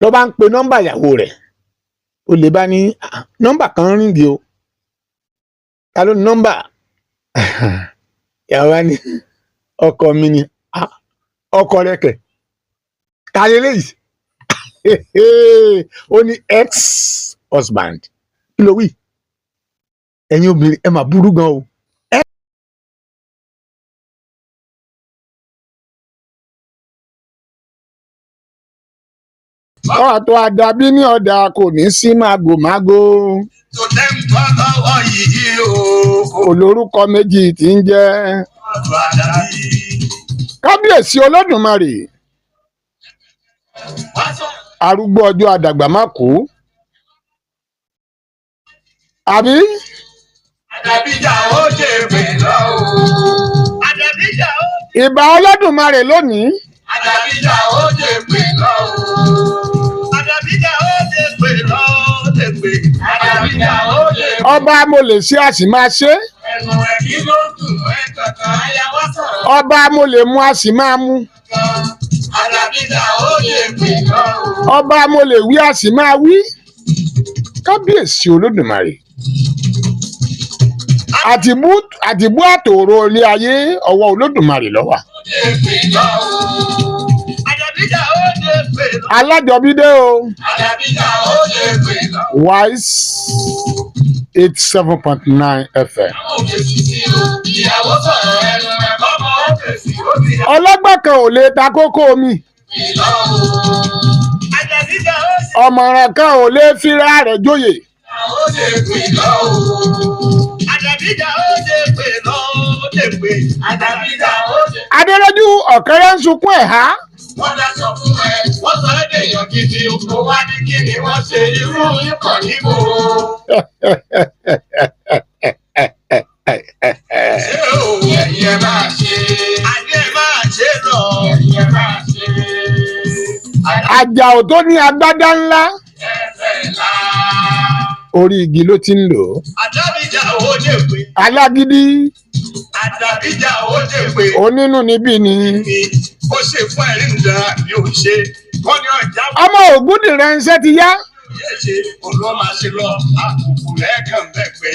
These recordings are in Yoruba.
Ló bá ń pe nọ́mbà ìyàwó rẹ̀, ó lè bá ní, "Ah, nọ́mbà kan ring o, ta ló ní nọ́mbà?" Ìyàwó bá ní, "Ọkọ mi ni." "Ah, ọkọ rẹ̀ kẹ̀, ta leléyìí?" Ó ní, "Ex husband." Kí ló wí? Ẹ̀yin obìnrin, ẹ mà burú gan o. Ọ̀tọ̀ àdàbí ní ọ̀dà kò ní sí màgòmágó. Tó tẹ́ ń tọ́ lọ́wọ́ yìí o. Kò lórúkọ méjì tí ń jẹ́. Ọ̀tọ̀ àdàbí. Kábíyèsí Olódùmarè. Wá sọ. Arúgbó ọjọ́, àdàgbà má kú. Àbí? Àdàbíjà ó jẹ pé lọ o. Àdàbíjà ó. Ìbà Olódùmarè lónìí. Àdàbíjà ó jẹ pé lọ o. Àdàbíjà ó jẹ pé lọ ó jẹ pé. Àdàbíjà ó jẹ pé. Ọba mo lè ṣe, a sì máa ṣe. Ẹnu ẹ̀ kí ló dùn ẹ́ kankan. Aya wa sọ̀rọ̀ Ọba mo lè mu, a sì máa mu. kan. Àdàbíjà ó jẹ pé lọ o. Ọba mo lè wí, a sì máa wí. Kábíyèsí Olódùmarè. Àtìbú àtìbú àtòrò ilé ayé, ọwọ́ Olódùmarè ló wà. Ó jẹ pé lọ o. Àdàbíjà ó jẹ pé lọ. Alájọbí dé o. Àdàbíjà ó jẹ pé lọ. Wise 87.9 FM. Ó fèsì sí o. Ìyàwó sọ̀rọ̀ ẹnu ẹ̀ kọ́mọ ó fèsì ó ti hàn Ọlọ́gbọ́n kan ò lè ta kókó omi. lọ o. Àdàbíjà ó jẹ Ọ̀mọ̀ràn kan ò lè fira rẹ̀ jóyè. ó jẹ pé lọ o. Àdàbíjà ó jẹ pé lọ ó jẹ pé. Àdàbíjà ó jẹ. Adéròjú ọ̀kẹ́rẹ́ ń sunkún ẹ̀há. Wọ́n dáṣọ fún ẹ, wọ́n sọ ẹ́ dèèyàn gidi, kó wá ní kí ni wọ́n ṣe irú ikọ̀ níbo. Ṣé o ẹ̀yin ẹ máa ṣe? Àní ẹ máa ṣe lọ. Ẹ̀yin ẹ máa ṣe. Àjàò tó ní agbádá ńlá, Ẹ̀fẹ̀ là. orí igi ló ti ń lò ó. Àdàbíjà ó jẹ pé. Alágídí. Àdàbíjà ó jẹ pé. Onínú níbí ni. Ni ó ṣe fún ẹ̀rí ń da bí ó ṣe. Wọ́n ní ọjà Ọmọ Ògúndìránṣẹ́ ti yá. yé ṣe òun ló máa ṣe lọ. Àkùkù lẹ́ẹ̀kan bẹ́ẹ̀ pé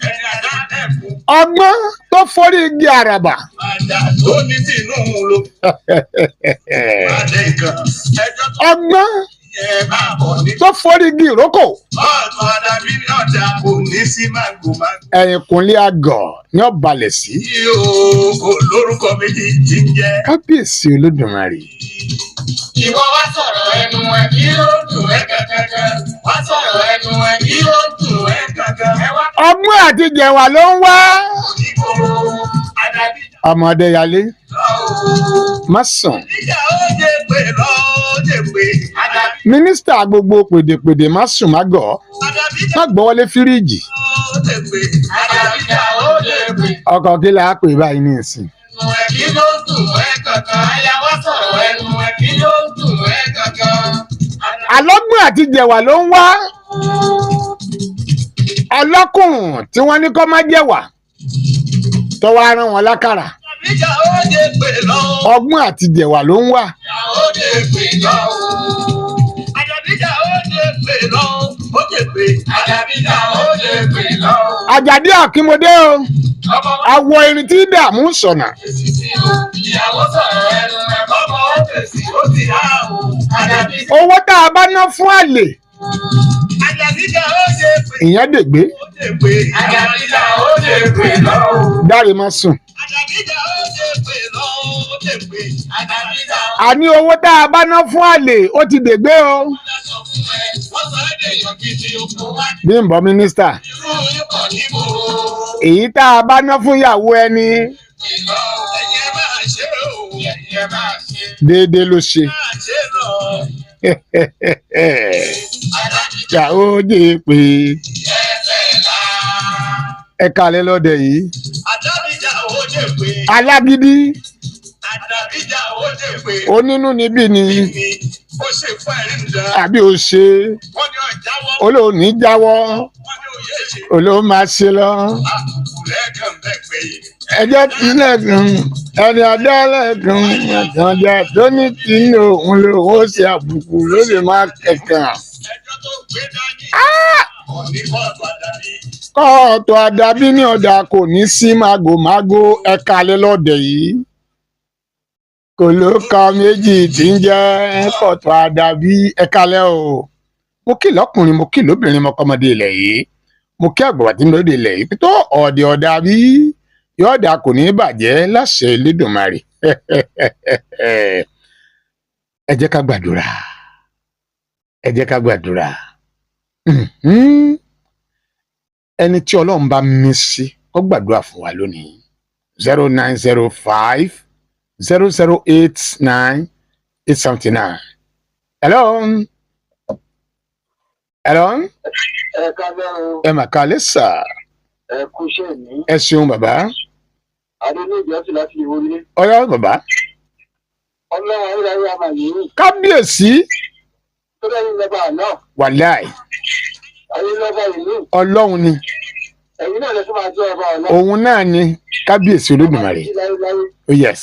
ẹni àdá dẹ́kun. Ọgbọ́n tó forí igi àràbà. Àdá tó ní tìǹbù ló. Àdé nǹkan. Ẹjọ́ tó Ọgbọ́n yẹ máa bọ̀ ní. tó forí igi ìrókò. Ọ̀tún àdàbí ní ọjà kò ní sí màgòmágò. Ẹ̀yìnkùnlé àgọ̀ ní ọ̀balẹ̀ sí. Yíò kò lórúkọ méjì tí ń jẹ́. Kábíyèsí Olódùmarè. Ìwọ wá sọ̀rọ̀ ẹnu ẹ kí ló dùn ẹ́ kankan. Wá sọ̀rọ̀ ẹnu ẹ kí ló dùn ẹ́ kankan. Ẹ wá Ọgbọ́n àti jẹ̀wà ló ń wá. ní koro àdàbí Ọmọdé yálé lọ o. má sùn. Níjà ó jẹ pé lọ ó jẹ pé. Àdàbí Mínísítà gbogbo pèdèpèdè, má sùn, má gọ̀. Àdàbí Má gbọ́wọ́lé fíríìjì. ó jẹ pé. Àdàbí ó jẹ pé. Ọkọ̀ kí la pè báyìí ní ìsìn? Ẹnu ẹ kí ló dùn ẹ́ kankan. Aya wá sọ̀rọ̀ ẹnu ẹ kí ló dùn ẹ́ kankan. Alọ́gbọ́n àti jẹ̀wà ló ń wá. Ọlọ́kùnrùn tí wọ́n ní kó má jẹ̀wà tọ́wọ́ arán wọn lákàrà. Àdàbíjà ó jẹ pé lọ. Ọgbọ́n àti jẹ̀wà ló ń wá. Ó jẹ pé lọ. Àdàbíjà ó jẹ pé lọ. Ó jẹ pé. Àdàbíjà ó jẹ pé lọ. Àjàdí Àkínmọdé o. Ọmọ wa Awọ irin tí dààmú sọ̀nà. fèsì sí o. Ìyàwó sọ̀rọ̀ ẹnu ẹ̀ kọ́mọ ó fèsì ó sì há o. Àdàbíjà Owó tá a bá ná fún àlè, Àdàbíjà ó jẹ pé. ìyẹn dègbé. Ó jẹ pé. Àdàbíjà ó jẹ pé lọ. Dáre má sùn. Àdàbíjà ó jẹ pé lọ. Ó jẹ pé. Àdàbíjà ó Àní owó tá a bá ná fún àlè, ó ti dègbé o. sọ fún ẹ. Wọ́n sọ ẹ́ dèèyàn gidi oko wá ní Bímbọ́ mínísítà. irú ikọ̀ níbo. Èyí tá a bá ná fún ìyàwó ẹni, Ìlọ ẹ̀yin ẹ máa ṣe o. Ẹ̀yin ẹ máa ṣe. déédéé ló ṣe. Máa ṣe lọ. Àdàbíjà Jà ó jẹ́ pé ẹsẹ̀ là. ẹ kalẹ̀ lọ́dẹ yìí. Àdàbíjà ó jẹ pé. Alágídí. Àdàbíjà ó jẹ pé. Onínú níbí ni. Ni ó ṣe fún ẹ̀rí ń da. Àbí ó ṣe. Wọ́n ní ọ̀jáwọ́. Olóòní jáwọ́. Wọ́n ní òye ṣe. Olóò máa ṣe lọ. Àkùkù lẹ́ẹ̀kan bẹ́ẹ̀ pé Ẹjọ́ lẹ́kùn ẹni adálẹ́kùn àtànjà tó ní tinú òun lòun ó ṣe àbùkù ló lè má kẹkàn. Ẹjọ́ tó gbé dání. Òní kóòtù àdàbí. Kóòtù àdàbí ní ọ̀dà kò ní sí màgòmágó. Ẹ̀ka lélọ́dẹ̀ yìí kò ló ka méjì tí ń jẹ́ kóòtù àdàbí. Ẹ̀ka lẹ́ o. Mo kí lọ́kùnrin, mo kí lóbìnrin, mo kọ́mọdé ilẹ̀ yìí, mo kí àgbàgbà tí ń lóde ilẹ̀ yìí tó ọ̀dẹ̀ ọ̀dà bí yọ̀ọ̀dà kò ní í bàjẹ́ láṣẹ Elédùmarè. Ẹ jẹ́ ká gbàdúrà, ẹ jẹ́ ká gbàdúrà. Ẹni tí Ọlọ́run bá mí sí kó gbàdúrà fún wa lónìí: 09050089879. Hello, hello. Ẹ káalẹ́ o. Ẹ mà kálẹ́ sà. Ẹ kú iṣẹ́ mi. Ẹ ṣeun, bàbá. Adé ní ìjọsìn láti ìwọlé. Ọyá, bàbá. Ọlọ́run ayérayé àmà yìí. Kábíyèsí. Tó dẹ́yìn lọ́ba àná. Wàláì. Ayé lọ́ba ìlú. Ọlọ́run ni. Ẹ̀yin náà lẹ́sìn máa jẹ́ ọba àná. Òun náà ni Kábíyèsí Olódùmarè. Ọba tí láéláé. Oh yes.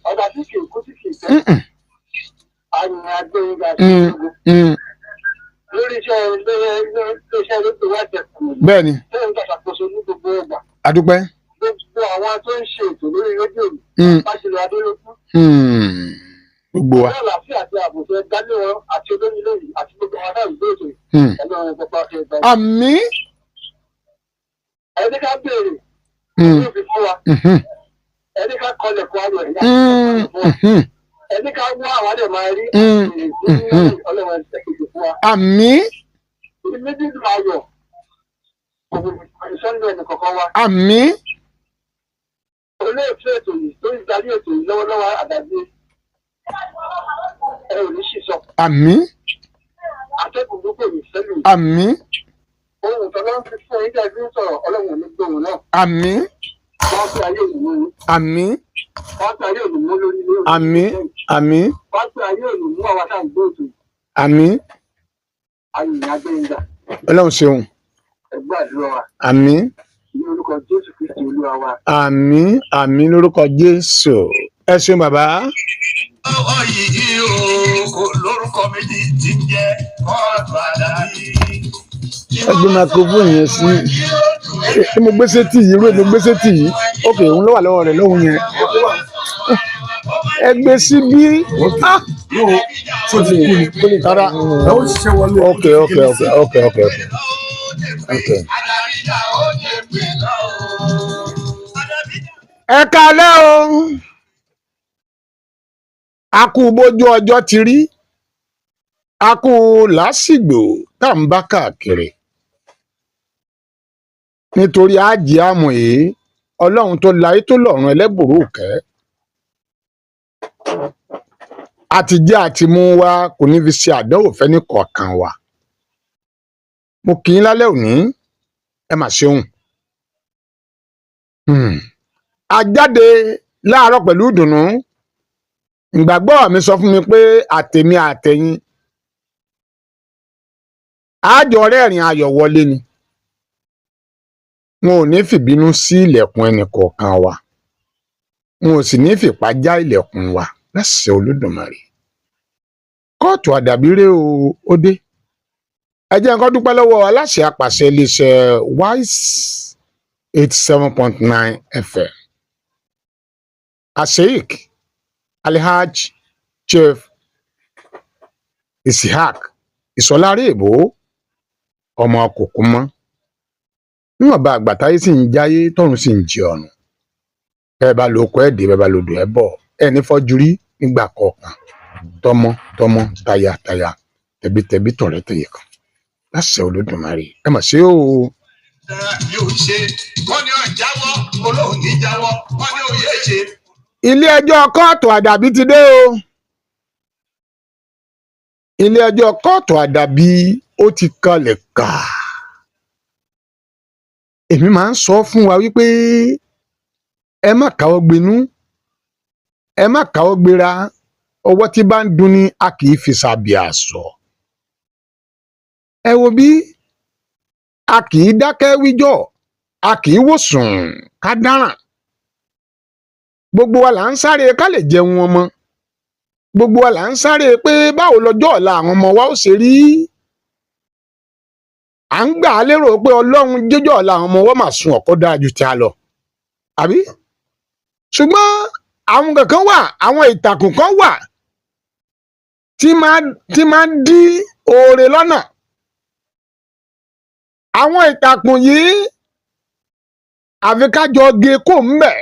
Ọba tí kì í kú, tí kì í tẹ́. Àyìn agbóyinga lórí iṣẹ́ iléeṣẹ́ rédíò wá tẹ̀kùn. Bẹ́ẹ̀ni. Tẹ́yìn gbàṣàkóso ní gbogbo ọgbà. Adúpẹ́. Gbogbo àwọn tó ń ṣe ètò lórí rédíò yìí. Pàṣẹ Adélókun. Gbogbo wa. Ọjọ́ àlàáfíà àti ààbò tẹ dálé wọn àti olórí lóyìn àti gbogbo àwọn náà ìgbé ètò yìí. Ọlọ́run pápá ṣe gbà. Àmín. Ẹni ká béèrè yóò fi fún wa. Ẹni ká kọlẹ̀ kó ayọ̀ ẹ̀yà fún wa. Ẹni ká wá àwọn àdè máa rí Ọlọ́run ẹ̀ṣẹ̀ fún wa. Àmín. Ilé dídùn ayọ̀ ìsọ́nù ẹnì kọ̀ọ̀kan wa. Àmín. Olóòtú ètò yìí tó ń darí ètò yìí lọ́wọ́lọ́wọ́, àdàbí, ẹ ò ní sì sọ. Àmín. Atẹ́gùn gbogbo ní sẹ́lù. Àmín. Ohun tó lọ́n fi fún yín tẹ́ fi ń sọ̀rọ̀, Ọlọ́run ò ní gbóhùn náà. Àmín. Wọ́n fi ayé òní mú yín. Àmín. Wọ́n fi ayé òní mú lórí ilé òní. Àmín, àmín. Wọ́n fi ayé òní mú àwa tá à ń gbé ètò yìí. Àmín. Ayé agbẹ́yìnga. Ọlọ́run ṣeun. Ẹgbẹ́ àdúrà wa. Àmín. Ní orúkọ Jésù Kristi Olúwa wa. Àmín, àmín lórúkọ Jésù. Ẹ ṣeun, bàbá. Ọwọ́ yìí o kò lórúkọ méjì tí ń jẹ́ kóòtù àdàbí. Ẹ gbé microphone yẹn sí. Ṣé mo gbé sétí yìí? Irú èmi gbé sétí yìí. Ok, òun ló wà lọ́wọ́ rẹ̀ lọ́hùn yẹn. Ẹ gbé sí bí. Ah! Tó ti kú ni? Kó lè tara. Ẹ ó ṣiṣẹ́ wọlé. Ok. Àdàbíjà ó jẹ pé lọ o. Àdàbíjà. Ẹ kalẹ́ o. A kú bójú ọjọ́ ti rí, a kú làásìgbò tá à ń bá káàkiri nítorí àjẹ́ àmọ̀ yìí. Ọlọ́run tó láyé tó lọ́run ẹlẹ́bùrú kẹ́ àtijẹ́ àti mú wa kò ní fi ṣe àdánwò fẹ́ni kọ̀ọ̀kan wa. Mo kì í lálẹ́ òní, ẹ mà ṣeun. A jáde láàárọ̀ pẹ̀lú ìdùnnú. Ìgbàgbọ́ mi sọ fún mi pé àtèmi àtẹ̀yin àjọ rẹ́rìn ayọ̀ wọlé ni. Wọn ò ní fìbínú sí ilẹ̀kùn ẹnì kọ̀ọ̀kan wa, wọn ò sì ní fìpá já ilẹ̀kùn wa láṣẹ Olódùmarè. Kóòtù àdàbí rèé o, ó dé. Ẹ jẹ́ nǹkan dúpẹ́ lọ́wọ́ aláṣẹ apàṣẹ iléeṣẹ́ Wise 87.9 FM, Asheik Alhaj Chief Isiaq Ìsọlárí Èbó, ọmọ kòkó mọ́ níwọ̀nba àgbàtáyé sì ń jáyé, tọ́run sì ń jẹ ọ̀run. Bẹ́ẹ̀ bá lo oko ẹ̀ dé, bẹ́ẹ̀ bá lodò ẹ̀ bọ̀, ẹ̀ ní fọ́jú rí nígbà kọ̀ọ̀kan, tọmọ tọmọ, taya taya, tẹbítẹbí, tọ̀rẹ́ tẹ̀yẹ kan láṣẹ Olódùmarè. Ẹ mà ṣe o. Yóò ṣe wọ́n ní ọ̀jáwọ́ olóhùn ní jáwọ́ wọ́n ní òye ṣe. Ilé ẹjọ́ kóòtù àdàbí ti dé o. Ilé ẹjọ́ kóòtù àdàbí ó ti kalẹ̀ kà. Èmi máa ń sọ fún wa wípé ẹ má káwọ́ gbénú, ẹ má káwọ́ gbéra. Ọwọ́ tí bá ń dunni, a kì í fi sàbí àṣọ. Ẹ wo bí a kì í dákẹ́ wíjọ́, a kì í wòsùn ká dáràn. Gbogbo wa là ń sáré ká lè jẹun ọmọ. Gbogbo wa là ń sáré pé báwo lọjọ́ ọ̀la àwọn ọmọ wa ó ṣe rí. À ń gbà á lérò pé Ọlọ́run jẹ́jọ́ ọ̀la àwọn ọmọ wa mà sun ọ̀kọ́ dáa ju ti a lọ, àbí? Ṣùgbọ́n àwọn kankan wà, àwọn ìtàkùn kan wà tí máa ń dí oore lọ́nà. Àwọn ìtàkùn yìí, àfi ká jọ gé kó ń bẹ̀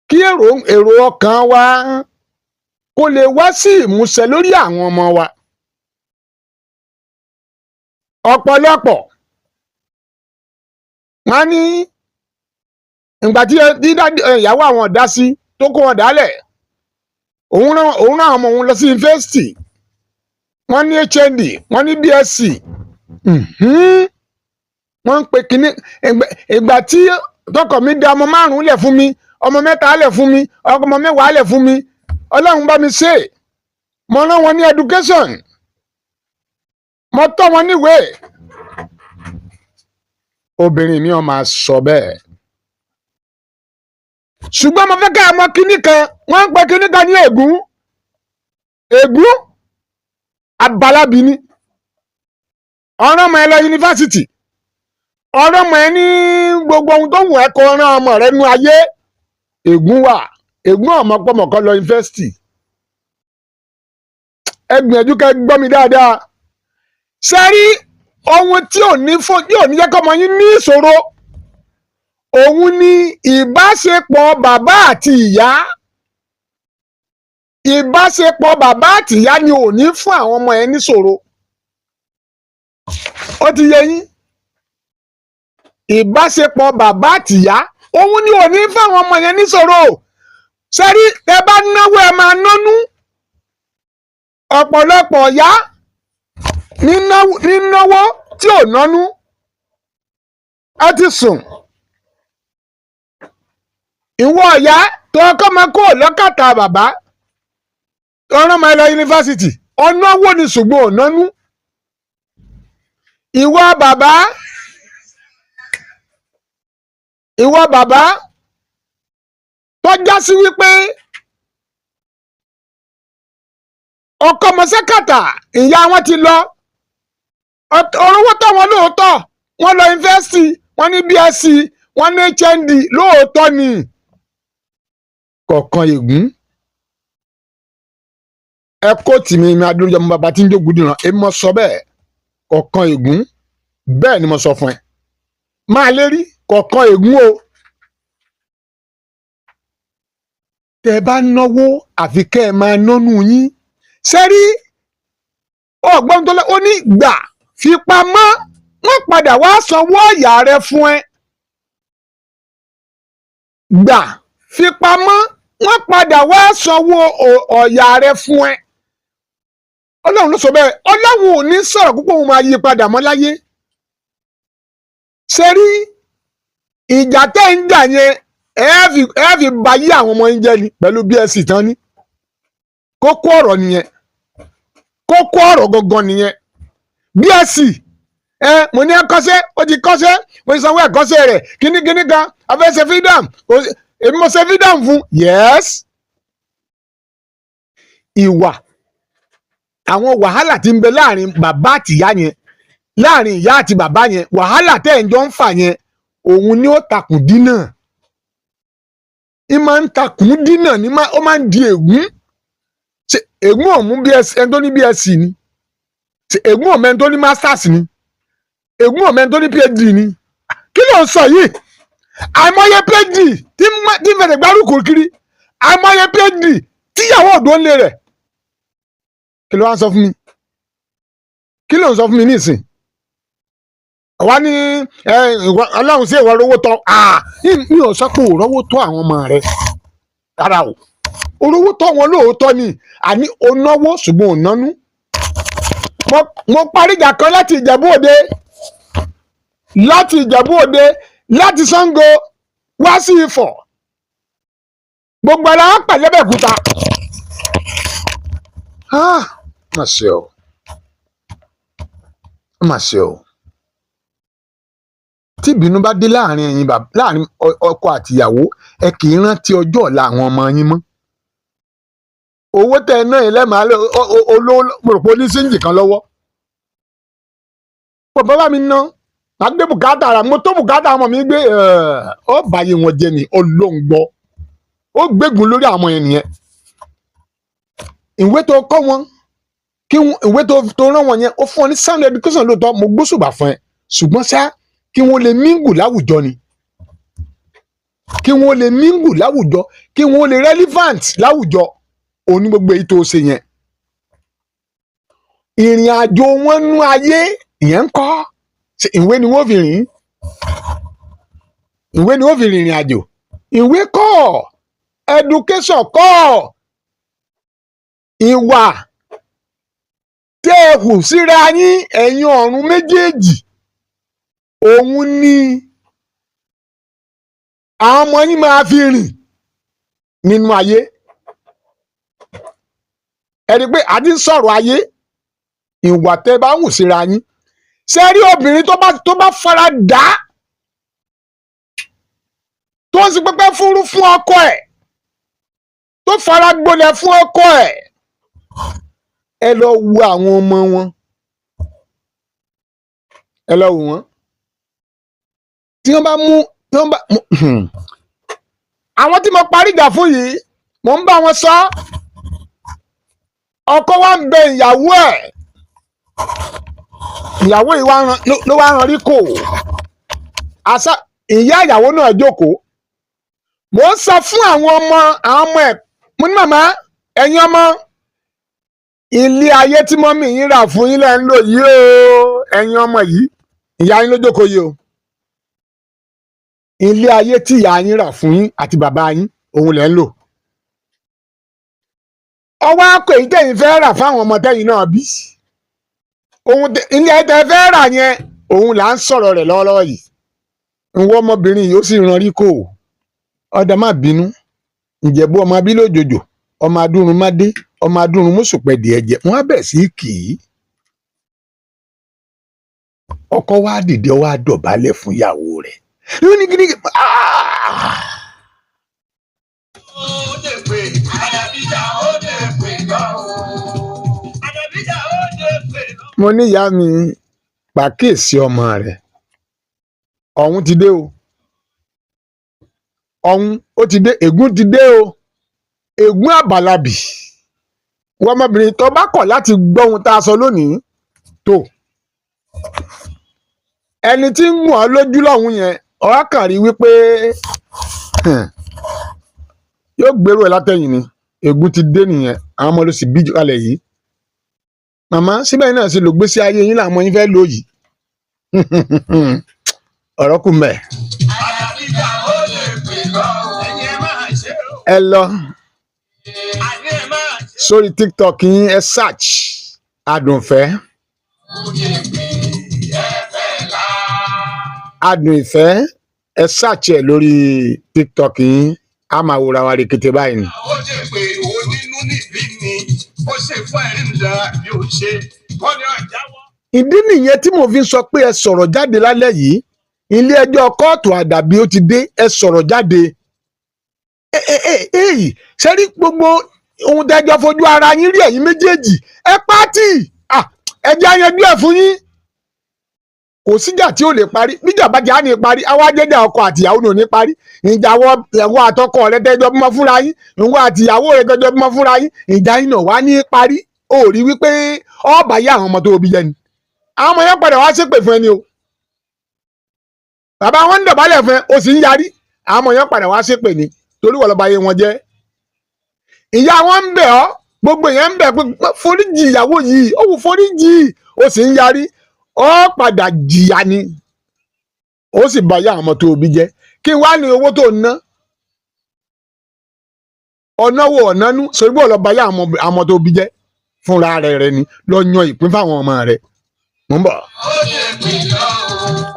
kí èrò ọkàn wa kó lè wá sí ìmúṣẹ lórí àwọn ọmọ wa. Ọ̀pọ̀lọpọ̀ wọn ní ìgbà tí ìyàwó àwọn dá sí tó kó wọn dálẹ̀, òun rán ọmọ òun lọ sí yunifásitì, wọ́n ní HND, wọ́n ní BSc, wọ́n ń pe kínní. Ìgbà tí tọkọ mi da ọmọ márùn-ún lẹ̀ fún mi, ọmọ mẹ́ta lẹ̀ fún mi, ọmọ 10 lẹ̀ fún mi, Ọlọ́run bá mi ṣe é. Mo rán wọn ní education, mo tọ́ wọn níwèé. Obìnrin mi ò máa sọ bẹ́ẹ̀, ṣùgbọ́n mo fẹ́ ká ẹ mọ kinní kan. Wọ́n ń pe kinní kan ní ègún. Ègún abalábi ni. Ọ̀rọ̀ ọmọ ẹ lọ yunifásitì, ọ̀rọ̀ ọmọ ẹ ní gbogbo ohun tó wù ẹ́ kó rán ọmọ rẹ nú ayé, ègún wà. Ègún ọmọ pọmọkọ lọ yunifásitì. Ẹ gbìyànjú kẹ́ gbọ́ mi dáadáa. Ṣe rí ohun tí ò ní fún, tí ò ní jẹ́ kọ́mọ yín ní ìṣòro, òun ni ìbáṣepọ̀ bàbá àti ìyá. Ìbáṣepọ̀ bàbá àti ìyá ni ò ní fún àwọn ọmọ yẹn níṣòro. Ó ti yé yín? Ìbáṣepọ̀ bàbá àti ìyá, òun ni ò ní fún àwọn ọmọ yẹn níṣòro. Ṣe rí, ẹ bá náwó, ẹ máa nánú. Ọ̀pọ̀lọpọ̀ ìyá nínáwó tí ò nánú. Ẹ ti sùn. Ìwọ ìyá tó ọkọ máa kó lọ́kàtà bàbá, ọ̀rọ̀ máa lọ yunifásitì, ọ̀nàwó ni, ṣùgbọ́n ọ̀nánú. Ìwọ bàbá tó já sí wípé ọkọ mọ̀sẹ́kàtà ìyá wọn ti lọ, orówó tọ́ wọn lóòótọ́, wọ́n lọ yunifásitì, wọ́n ní BSc, wọ́n ní HND, lóòótọ́ ni, kọ̀ọ̀kan ègún. Ẹ kó tìmí mi adúlọ́jọ́ mọ bàbá tí ń jógun dìran. Èmi mo sọ bẹ́ẹ̀, kọ̀ọ̀kan ègún. Bẹ́ẹ̀ ni mo sọ fún ẹ, máa lérí kọ̀ọ̀kan ègún o. Tẹ bá náwó, àfi kẹ́ ẹ máa nánú yín. Sẹ́rí ọgbọ́n tó lẹ́ ó ní gbà fi pamọ́, wọ́n padà wá sanwó ọ̀yà rẹ fún ẹ. Gbà fi pamọ́, wọ́n padà wá sanwó ọ̀yà rẹ fún ẹ. Ọlọ́run ló sọ bẹ́ẹ̀. Ọlọ́run ò ní sọ̀rọ̀ púpọ̀, òun máa yí padà mọ́ láyé. Sẹ́rí ìjà tẹ́ ń jà yẹn, ẹ fi ba yí àwọn ọmọ yín jẹ́ ni pẹ̀lú BSc tán ní. Kókó ọ̀rọ̀ nìyẹn, kókó ọ̀rọ̀ gangan nìyẹn. BSc ẹ, mo ní ẹ kọ́ṣẹ́, ó ti kọ́ṣẹ́, mo ti sanwó ẹ̀kọ́ṣẹ́ rẹ̀, kíní kíní kan, a fẹ́ ṣe freedom, èmi mo ṣe freedom fún. Yes, ìwà àwọn wàhálà tí ń bẹ láàrin bàbá àti ìyá yẹn, láàrin ìyá àti bàbá yẹn, wàhálà tẹ́ ẹ̀ ń jọ ń fà yẹn, òun ni ó takùn dínà. Ń máa ń takùn dínà ní, ó máa ń di ègún. Ṣe ègún ò mú BSc ẹni tó ní BSc ni? Ṣe ègún ò mẹ́ni tó ní masters ni? Ègún ò mẹ́ni tó ní PhD ni? Kí ló ń sọ yìí? Àìmọye PhD tí ń fẹsẹ̀ gbárùkù kiri, àìmọye PhD tíyàwó ọ̀dọ́ ń lé rẹ̀. Kí ló wá ń sọ fún mi? Kí ló ń sọ fún mi nísìn? Wá ní ẹ Ọlọ́run sí ìwọ rówó tọ́. Mi ò sọ pé ò rówó tọ́ àwọn ọmọ rẹ rárá o. Orówó tọ́ wọn lóòótọ́ ni, àní o náwó ṣùgbọ́n ò nánú. Mo parí ìjà kan láti Ìjẹ̀bú Òde, láti Ìjẹ̀bú Òde, láti Ṣàngó wá sí Ifọ̀, gbogbo ara wọn pàdé Abẹ́òkúta. Ah, má ṣe o, má ṣe o. Tí ìbínú bá dé láàrin ẹ̀yin bàbá, láàrin ọkọ àtìyàwó, ẹ kì í rántí ọjọ́ ọ̀la àwọn ọmọ yín mọ́. Owó tẹ ẹ náà yẹn lẹ́màá olówó, mo rò pé ó ní change kan lọ́wọ́. Pọ̀ bàbá mi ná, màá gbé bùkátà ara mo tó bùkátà ọmọ mi gbé. Ó báyé wọn jẹ ni. Ọlọ́run gbọ́, ó gbégun lórí àwọn yẹn nìyẹn. Ìwé tó kọ́ wọn kí ìwé tó rán wọn yẹn, ó fún ọ ní sound education lóòótọ́, mo gbóṣùbà fún ẹ, ṣùgbọ́n ṣá, kí wọ́n lè mingle láwùjọ ni, kí wọ́n lè mingle láwùjọ, kí wọ́n lè relevant láwùjọ, òun ní gbogbo èyí tó ṣe yẹn. Ìrìn àjò wọn nú ayé ìyẹn ń kọ́. Ṣe ìwé ni wọ́n fi rìn? Ìwé ni wọ́n fi rìnrìn àjò? Ìwé kọ́, education kọ́. Ìwà tẹ́ ẹ hù síra yín, ẹ̀yin ọ̀run méjèèjì, òun ni àwọn ọmọ yín máa fi rìn nínú ayé. Ẹ rí i pé a ti ń sọ̀rọ̀ ayé. Ìwà tẹ́ bá hù síra yín. Ṣé rí obìnrin tó bá fara dà á, tó ń sin pẹ́pẹ́ fúrú fún ọkọ ẹ̀, tó fara gbolẹ̀ fún ọkọ ẹ̀, ẹ lọ wo àwọn ọmọ wọn, ẹ lọ wò wọ́n. Tí wọ́n bá mú, tí wọ́n bá àwọn tí mo parí ìjà fún yìí, mò ń bá wọn sọ, ọkọ wa ń bẹ ìyàwó ẹ̀, ìyàwó yìí wá ló wá ran rí kò àṣà. Ìyá ìyàwó náà jókòó. Mò ń sọ fún àwọn ọmọ ẹ̀, mo ní, "Màmá, ẹ̀yin ọmọ, ilé ayé tí mummy yín rà fún yín lẹ́ ń lò yìí o. Ẹ̀yin ọmọ yìí, ìyá yín ló jókòó yìí o. Ilé ayé tí ìyá yín rà fún yín àti bàbá yín, òun lẹ́ ń lò. Ọwọ́ àpò èyí tẹ̀yin fẹ́ rà fáwọn ọmọ tẹ̀yin náà bí, òun ilé ayé tẹ́ fẹ́ rà yẹn, òun là ń sọ̀rọ̀ rẹ̀ lọ́wọ́lọ́wọ́ yìí." Ìwọ ọmọbìnrin yìí, ó sì ran rí kò ọ̀dà, má bínú. Ìjẹ̀bú ọmọ abílòjòjò, ọmọ adúrun má dé, ọmọ adúrun mọ́sùpẹ̀dì ẹ̀jẹ̀. Wọ́n á bẹ̀rẹ̀ sí í kì í. Ọkọ wa dìde, ó wá dọ̀bálẹ̀ fún ìyàwó rẹ̀ lónìí gidi. Ó dé pé Àdàbíjà, ó dé pé lọ o. Àdàbíjà, ó dé pé lọ. Mo ní, "Ìyá mi, pàkíyèsí ọmọ rẹ̀. Ọ̀hún ti dé o, ọ̀hún ó ti dé, ègún ti dé o, ègún àbàlàbì. Wọ́n ọmọbìnrin tó bá kọ̀ láti gbọ́ ohun tá a sọ lónìí, tó ẹni tí ń gùn ọ́ lójú lọ́hùn yẹn, ọ̀rá kàn rí wípé yóò gbèrò ẹ̀ látẹ̀yìn ni. Ègún ti dé nìyẹn. Àwọn ọmọ ló sì bí kalẹ̀ yìí. Màmá, síbẹ̀ náà sì lò gbésí ayé yín làwọn ọmọ yín fẹ́ lò yìí. Ọ̀rọ̀ kù mẹ́." Àdàbíjà, ó dé pé lọ o. Ẹ̀yin ẹ máa ṣe o. Ẹ lọ Àní ẹ máa ṣe. sórí TikTok yín, ẹ search Adùnfẹ́. Ó dé pé ẹ fẹ́ là. Adùn Ìfẹ́, ẹ search ẹ lórí TikTok yín, a máa wòra wa rèkété báyìí ni. Ó dé pé onínú níbí ni ó ṣe fún ẹ̀rí ń dára bí ó ṣe wọ́n ní ọ̀jáwọ́. Ìdí nìyẹn tí mo fi ń sọ pé ẹ sọ̀rọ̀ jáde lálẹ́ yìí. Ilé ẹjọ́ kóòtù àdàbí ó ti dé, ẹ sọ̀rọ̀ jáde. Ẹ ẹ ẹ èyí ṣe rí gbogbo ohun tẹ́jọ́ fojú ara yín rí, ẹ̀yin méjèèjì, ẹ pátì. Ẹ jẹ́ àyanjú ẹ̀ fún yín. Kò síjà tí ò lè parí. Bíjà bá jà á ní parí, àwa jẹ́jà ọkọ àtìyàwó ní ò ní parí. Ìjà wọ àtọkọ rẹ tẹ́jọ́ bímọ fúnra yín, ìwọ àtìyàwó rẹ tẹ́jọ́ bímọ fúnra yín, ìjà yín náà wá ní parí. Ó rí wípé ọba yá àwọn ọmọ tó bí jẹ ni. Àwọn ọmọ yẹn padà wá ṣépè fún ẹni o. Bàbá wọn ń dọ̀bálẹ̀ fún ẹ, o sì ń yarí. Àwọn ọmọ yẹn padà wá ṣépè ni, torí wọ́n lọ́ba ayé wọn jẹ́. Ìyá wọn ń bẹ̀ ọ́, gbogbo yẹn ń bẹ̀ pé foríjì ìyàwó yìí, ó wù foríjì, o sì ń yarí. Ó padà jìyà ni, ó sì bá yá àwọn ọmọ tó bí jẹ́. Kí wá ní owó tó ń ná ọ̀nàwó ọ̀nánú sórí bó lọ́ba yá àwọn ọmọ tó bí jẹ́ fúnra rẹ̀ ni. Lọ yan ìpín fáwọn ọmọ rẹ̀. Mò ń bọ̀.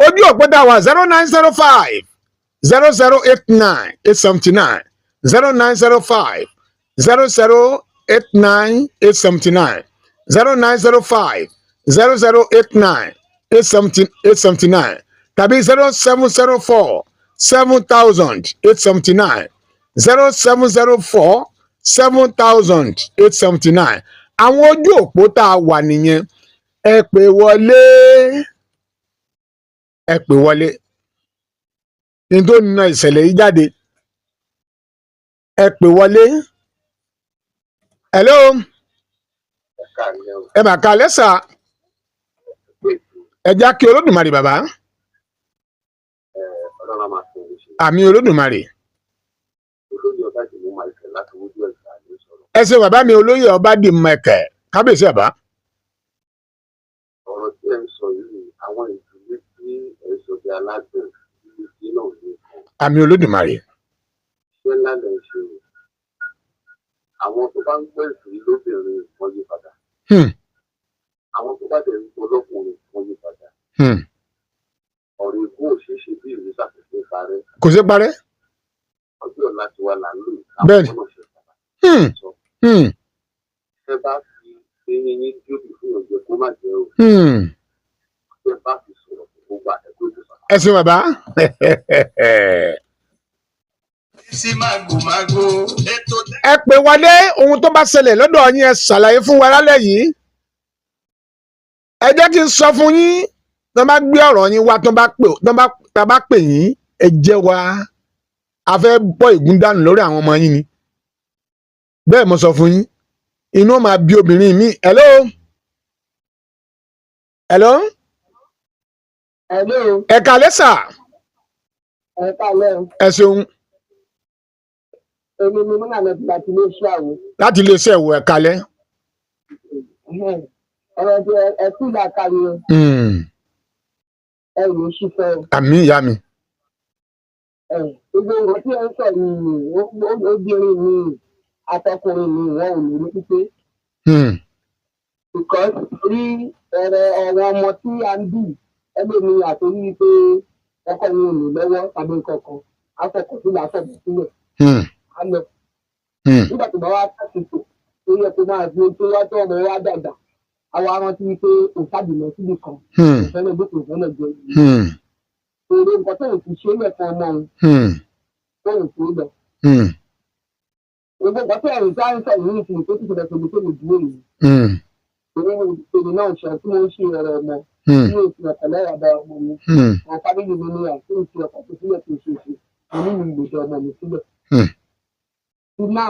Ojú òpó dá wa: 09050089879, 09050089879, 090500898 7879. tàbí 0704 7879, 0704 7879. Àwọn ojú òpó tá a wà nìyẹn. Ẹ pè wọlé, ẹ pè wọlé ní tó na ìṣẹ̀lẹ̀ yìí jáde. Ẹ pè wọlé. Hello. Ẹ mà ká lẹ́sà. Ẹ já kí Olódùmarè bàbá. Ọlọ́run á máa fún un ṣe. Àmín Olódùmarè. Olóyè Ọbàjìmú Michael láti wójú ẹ̀ka ló sọ̀rọ̀. Ẹ ṣe bàbá mi, olóyè Ọbádìmẹkẹ, kábíyèsí bàbá. Ọ̀rọ̀ tí ẹ ń sọ yìí, àwọn ìdílé tí ẹ ń sọ bí aládùn ìlú tí náà ní kan. Àmín Olódùmarè. Iṣẹ́ ńlá lẹ̀ ń ṣe o. Àwọn tó bá ń gbọ́ ètò yìí lóbìnrin, wọ́n yí padà. Àwọn tó bá dẹ̀ ń gbọ́ lọ́kùnrin, wọ́n yí padà. Ọ̀rọ̀ ègún òṣèṣe bí ìlú ṣàfihàn parẹ́. Kò sí parẹ́. Ọjọ́ ọ̀la tiwa là ń lò. Bẹ́ẹ̀ni. Àwọn náà ṣe pàtàkì sọ. Ẹ bá fi eyín yín jóbi fún ọjọ́ kó má jẹ́ o. Ẹ bá fi sọ̀rọ̀ kó gbà ẹ̀kọ́ ìjọba. Ẹ ṣe bàbá. Sí màgòmágó ètò. Ẹ pè wọlé. Ohun tó bá ṣẹlẹ̀ lọ́dọ̀ yín, ẹ ṣàlàyé fún wa lálẹ́ yìí. Ẹ jẹ́ kí n sọ fún yín, tó bá gbé ọ̀rọ̀ yín wá, tó bá pè, tó bá tá bá pè yín, ẹ jẹ́ wa. A fẹ́ bọ́ ìgún dànù lórí àwọn ọmọ yín ni. Bẹ́ẹ̀ mo sọ fún yín, inú máa bí obìnrin mi. Hello, hello. Hello. Ẹ kálẹ́ sà. Ẹ káalẹ́ o. Ẹ ṣeun. Èmi ni múnà lọ láti ilé iṣẹ́ àwọn. Láti iléeṣẹ́ ìwò, ẹ kálẹ́. Ọ̀rọ̀ tí ẹ kú làkàrí o. Ẹ rò ó ṣiṣẹ́ o. Àmín, ìyá mi. Ẹ gbogbo nǹkan tí ẹ ń sọ yìí, obìnrin mi àtọkùnrin mi, wọn ò lórí pípé. Because rí ọ̀rọ̀ ọ̀rọ̀ ọmọ tí a ń bì, ẹlòmí àtòrí pé ọkọ mi ò ní lọ́wọ́ tàbí nǹkan kan, afọkọ̀ sílẹ̀, afọ̀bọ̀ sílẹ̀, á lọ. Nígbà tó bá wá tàkìtò tó yẹ kó máa gbé tó wá tó ọmọ wa dàgbà, àwa rántí wípé òṣàbìmọ̀ síbì kan, òfẹ́ lọ gbé, òfẹ́ lọ jẹ yìí. Torí nǹkan tó ń fi ṣe é lẹ̀ fún ọmọ òun tó ń fi lọ. Gbogbo nǹkan tó ẹ̀rù tá ń sọ yìí nìsín tó ti ṣẹlẹ̀ tóbi tó lè dúró yìí. Torí èmi náà ṣe tí mo ń ṣe ọ̀rọ̀ ọmọ tí yóò fi ọkọ̀ lẹ́yà bá ọmọ mi. Àwọn family mi ní àti ìfi ọkọ̀ tó sílẹ̀ tó ṣe ṣe. Mo ní mi lòdì ọmọ mi sílẹ̀. Tí náà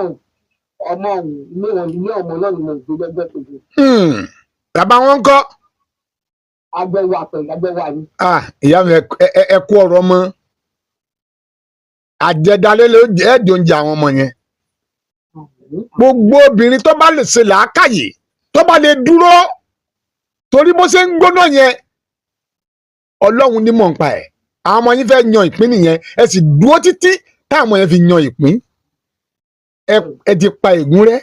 ọmọ òun ilé wọn, ilé ọmọ náà ni mo gbé lọ́jọ́ kejì. Bàbá wọn kọ́? Agbẹ̀wò àpẹ̀lú agbẹ̀wò àní. Ah, ìyá mi, ẹ kú ọ̀rọ̀ ọmọ àjẹdálé ló jẹ ẹjọ ń jẹ àwọn ọmọ yẹn. Gbogbo obìnrin tó bá lè ṣe làákàyè, tó bá lè dúró, torí bó ṣe ń gbóná yẹn, Ọlọ́run ní mọ̀ nípa ẹ̀. Àwọn ọmọ yín fẹ́ yan ìpín nìyẹn. Ẹ sì dúró títí táwọn ọmọ yẹn fi yan ìpín. Ẹ ti pa ègún rẹ́.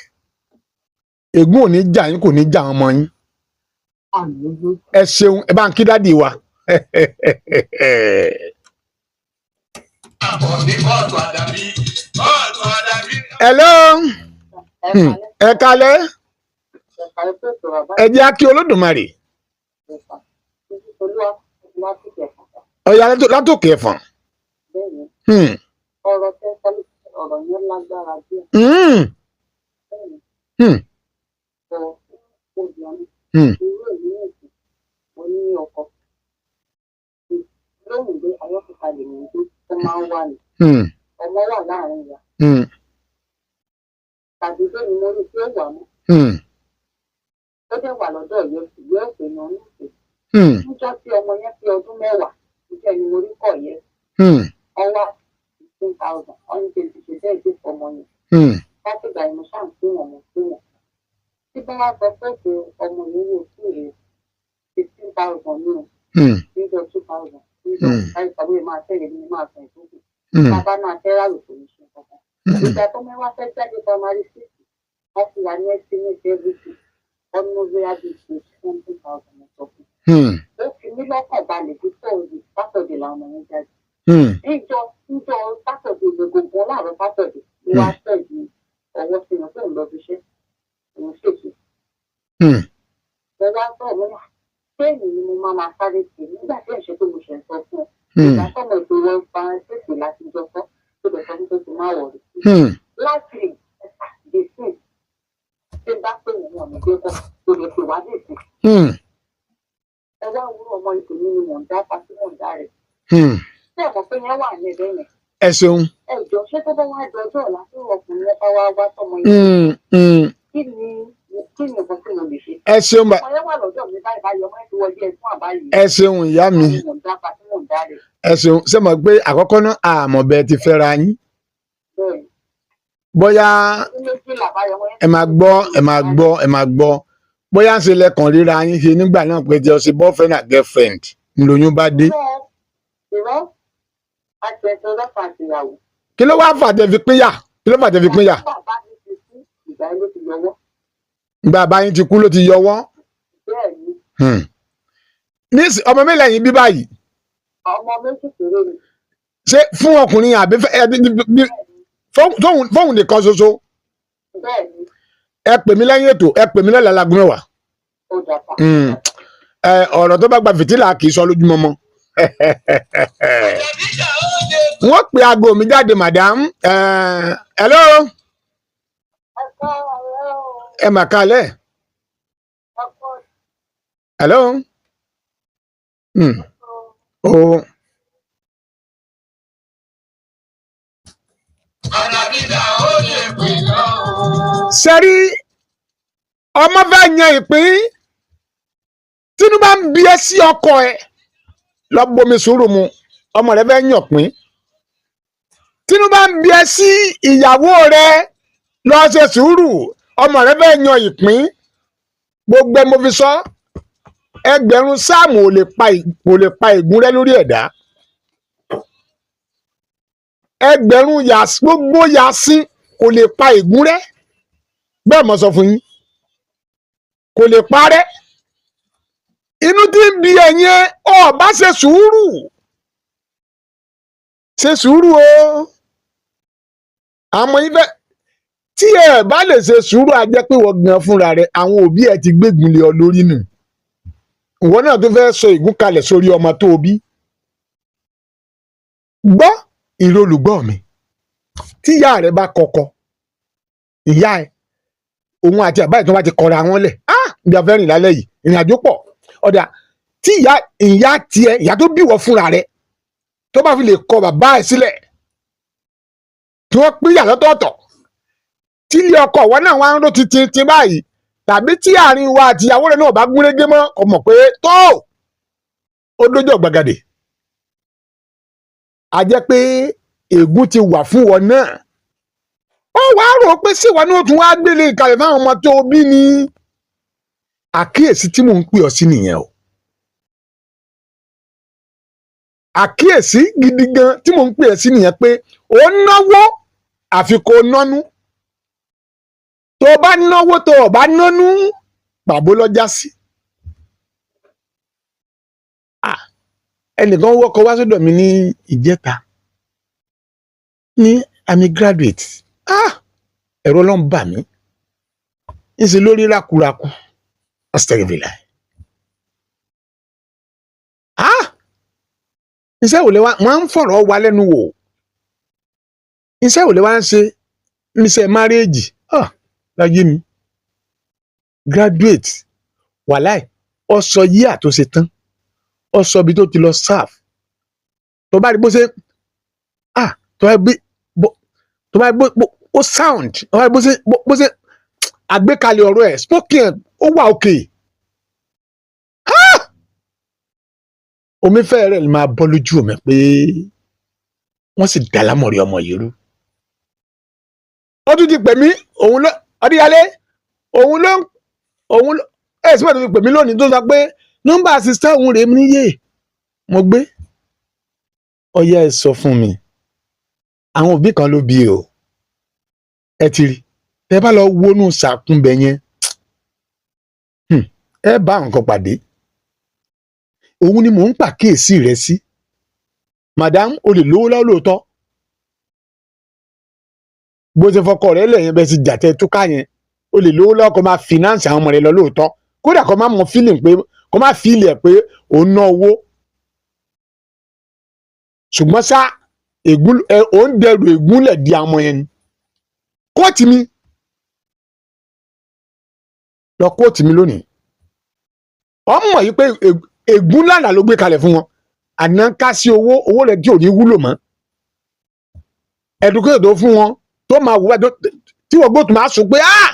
Ègún ò ní jà yín, kò ní jà àwọn ọmọ yín. Àmín Jésù. Ẹ ṣeun. Ẹ bá ń kí daddy wa. Àbọ̀ ní kóòtù àdàbí, kóòtù àdàbí. Hello. Ẹ kalẹ́. Ẹ jẹ́ á kí Olódùmarè. Ọ̀yà látòkè ẹ̀fọ̀n. Ọ̀rọ̀ tẹ́ sọ, ọ̀rọ̀ yẹn lágbára díẹ̀. Bẹ́ẹ̀ni. Sọ obìnrin irú èmi nìkan, mo ní ọkọ lóhùn gbé ayọ́kúta lè ní gbé tó máa ń wà ní ọmọ wà láàrin wa tàbí bẹ́ẹ̀ ni mo rí pé ó wà mọ́. Ó dẹ̀ wà lọ́dọ̀ ìyá òpè náà ní ìpè. Níjọ́ tí ọmọ yẹn fi ọdún 10, níjọ́ ni mo rí kọ̀ yẹn. Ọwá 15,000 ọ̀hún ṣe ti ṣe bẹ́ẹ̀ dé fọmọ yẹn. Láti ìgbà yẹn, mo ṣáà ń pè wọ́n, mo pè wọ́n tí bá wá sọ pé pé ọmọ yìí wò sí rè 15,000 ní o, níjọ́ 2,000, níjọ́ 5,000 máa tẹ̀lé ní máa sàn ìtókù. Bàbá máa fẹ́ ráàlú, kò ní ṣe kankan. Ìgbà tó mẹ́wàá fẹ́ jáde primary six, wọ́n fi wà ní estimate everything, almost bóyá bíi 20 something thousand ọ̀sọ̀ fún. Ó fi mí lọ́kàn balẹ̀ bí Thursday, Saturday làwọn ọmọ yẹn jáde. Níjọ́ Saturday gbogbo láàárọ̀ Saturday ló wá tẹ̀lé ọwọ́ sí wọn fóun lọ fi ṣe òun ṣèṣe. Mo wá sọ̀rọ̀, mo wá Téèmì ni mo máa máa sáré sí nígbà tí ẹ̀ṣẹ̀ tó mo ṣẹ̀ ń sọ fún ọ. Ìgbà tọ́mọ ètò wọn fa ṣèṣì láti jọ sọ tó lè sọ fún pé kí n má wọ̀rọ̀. Láti dè sí ṣé bá pè wọ́n wọn ní gbé kọ́ tó lè pè wá dè sí. Ẹ wá wúrọ̀ ọmọ ìpè mi ni mò ń dá pa sí mò ń dá rẹ̀. Ṣé ẹ mọ̀ pé yẹn wà ní ẹ̀bẹ̀ yẹn? Ẹ ṣeun. Ẹ jọ, ṣé tó bá wá di ọjọ́ ọ̀la tí ọkùnrin yẹn bá wá wá sọmọ yẹn, kí ni nǹkan tí mo lè ṣe? Ẹ ṣeun bá. Ọmọ yẹn wà lọ́dọ̀ mi báyìí báyìí, ọmọ yẹn ti wọlé ẹ̀sùn àbáyé. Ẹ ṣeun, ìyá mi. Mò ń dá pa tí mò ń dá rẹ̀. Ẹ ṣeun. Ṣé mọ̀ pé àkọ́kọ́ náà àmọ̀ bẹ́ẹ̀ ti fẹ́ra yín? Bẹ́ẹ̀. Bóyá Ọdún 12 àbáyọ ọmọ yẹn. Ẹ máa gbọ́, ẹ máa gbọ́, ẹ máa gbọ́. Bóyá ń ṣe lẹ́kàn ríra yín ṣe nígbà náà pé jẹ́ ọṣẹ boyfriend and girlfriend ńlóyún bá dé. Ìrọ́ àti ẹ̀sìn ọlọ́pàá àti ìyàwó. Kí ló wá fà tẹ́ fi pínyà? Kí ló fà tẹ́ fi pínyà? Bàbá mi ti kú, ìgbà yẹn ló ti yọwọ́. Ìgbà bàbá yín ti kú ló ti yọwọ́? Bẹ́ẹ̀ ni. Ní ọmọ mi lẹ́yìn bí báyìí? Ọmọ méjì péré ni. Ṣé fún ọkùnrin àbí fóun nìkan ṣoṣo? Bẹ́ẹ̀ ni. Ẹ pè mí lẹ́yìn ètò, ẹ pè mí lọ́la láago 10. Ó dàpà. Ẹ ọ̀rọ̀ tó bá gba fìtílà kì í sọ lójúmọmọ. Àdàbíjà ó lè Wọ́n pe aago mi jáde, madam. Hello. Ẹ kọ́ ọ̀rẹ́ o. Ẹ mà kálẹ̀. Ẹ kọ́. Hello. O. Àdàbíjà ó lè pè lọ. Sẹ́rí ọmọ fẹ́ yan ìpín. Tínú bá ń bí ẹ sí ọkọ ẹ, lọ bomi sùúrù mu. Ọmọ rẹ fẹ́ yàn pín. Tínú bá ń bí ẹ sí ìyàwó rẹ, lọ ṣe sùúrù. Ọmọ rẹ fẹ́ yan ìpín. Gbogbo ẹ mo fi sọ, ẹgbẹ̀rún sáàmù ò lè pa ègún rẹ lórí ẹ̀dá. Ẹgbẹ̀rún yàs gbogbo yàsín kò lè pa ègún rẹ. Bẹ́ẹ̀ mo sọ fún yín, kò lè parẹ́. Inú tí ń bi ẹ̀yin, ọ bá ṣe sùúrù, ṣe sùúrù o. Àmọ́ yín fẹ́ tí ẹ bá lè ṣe sùúrù, á jẹ́ pé wọ́n gan fúnra rẹ̀, àwọn òbí ẹ ti gbégun lé ọ lórí nù. Ìwọ náà tó fẹ́ sọ ègún kalẹ̀ sórí ọmọ tó o bí. Gbọ́ ìró olùgbọ́ mi, tí ìyá rẹ bá kọkọ ìyá ẹ, òun àti àbá ẹ̀ tó bá ti kọra wọn lẹ̀, ah, bí a fẹ́ rìn lálẹ́ yìí, ìrìn àjò pọ̀. Ọ̀dà tí ìyá ìyá tiẹ̀, ìyá tó bí wọ fúnra rẹ̀, tó bá fi lè kọ bàbá ẹ̀ sílẹ̀, tí wọ́n pínyà lọ́tọ̀ọ̀tọ̀, tí ilé ọkọ wọn náà wá ń ró títí tí báyìí, tàbí tí àárín wa àti ìyàwó rẹ̀ náà bá gúnrégé mọ́, kò mọ̀ pé tó ó dójú ọ̀gbagadè, a jẹ́ pé ègún ti wà fún wọn náà. Ó wàá rò ó pé síwọ ní ó tún wá gbélé ìkàlẹ̀ fáwọn ọmọ tó bí ni. Àkíyèsí tí mò ń pè ọ́ sí nìyẹn o. Àkíyèsí gidi gan tí mò ń pè ẹ́ sí nìyẹn, pé ó náwó àfi kó nánú. Tó o bá náwó, tó o bá nánú, pàbó lọ́jà sí. Ah, ẹnìkan wọ́kọ̀ wá sọ́dọ̀ mi ní ìjẹta ní, I'm a graduate. Ah, ẹ̀rọ ló ń bà mí ń ṣe lórí rákúrakú. Astagfirullah. Ah, iṣẹ́ wo lẹ wá? Wọ́n ń fọ̀rọ̀ wa lẹ́nu wò. Iṣẹ́ wo lẹ wá ń ṣe níṣẹ́ marriage? Ah, láyé mi, graduate, wàláì, ó sọ yíà tó ṣe tán, ó sọ ibi tó ti lọ serve. Tó bá rí bó ṣe, ah, tó bá rí bó, tó bá rí bó ó sound, tó bá rí bó ṣe àgbékalẹ̀ ọ̀rọ̀ ẹ̀, spoken, ó wà òkè. Ah, omi fẹ́rẹ̀ lè máa bọ́ lójú mi pé wọ́n sì dá lámọ̀rí ọmọ yìí rú. Ó tún ti pè mí, òun ló ọdíyálé, òun ló ẹ̀ síbẹ̀ tó ti pè mí lónìí, tó sọ pé nọ́mbà sister òun rèé níyè mo gbé. Ọyá, ẹ sọ fún mi, àwọn òbí kan ló bí o. Ẹ ti rí, tẹ bá lọ wọnú sàkúnbẹ yẹn, ẹ bá nǹkan pàdé. Òun ni mò ń pàkíyèsí rẹ sí, madam. O lè lówó lọ́wọ́ lóòótọ́, bó ṣe fọkọ rẹ lẹ́yìn bẹ́ẹ̀ sì jàtẹ túká yẹn, o lè lówó lọ́wọ́ kó máa finance àwọn ọmọ rẹ lọ lóòótọ́, kódà kó máa mọ feeling pé Kó má feel ẹ̀ pé òun ná owó, ṣùgbọ́n ṣá, ègún ẹ, òun dẹrù ègúnlẹ̀ di àwọn ọmọ yẹn ni. Quote mi lọ, quote mi lónìí. Ọmọ yìí pé ègún lánàá ló gbé kalẹ̀ fún wọn. Àná ká sí owó, owó rẹ̀ tí ò ní wúlò mọ́, ẹ̀dùnkẹ́ tó fún wọn tó máa wù wá tí wọ́n gbóòtù máa sùn pé, ah,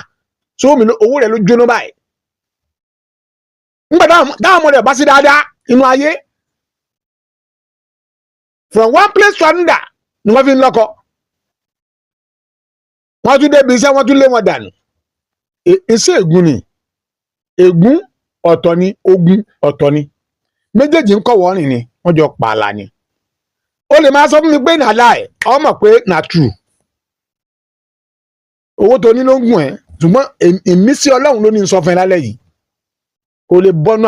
sówó mi, owó rẹ̀ ló jóná báyìí. Nígbà táwọn ọmọ rẹ̀ bá sí dáadáa inú ayé, from one place to another ni wọ́n fi ń lọ́kọ. Wọ́n tún débi iṣẹ́, wọ́n tún lé wọn dànù. Iṣẹ́ ègún ni. Ègún ọ̀tọ̀ ni, ogun ọ̀tọ̀ ni. Méjèèjì ń kọ̀wọ́ rìn ni, wọ́n jọ pààlà ni. O lè máa sọ fún mi pé na lie, ọmọ pé na true. Owó tó ní ló ń gùn ẹ́, ṣùgbọ́n ìmísí Ọlọ́run ló ní sọ fún ẹ lálẹ́ yìí kó lè bọ́nú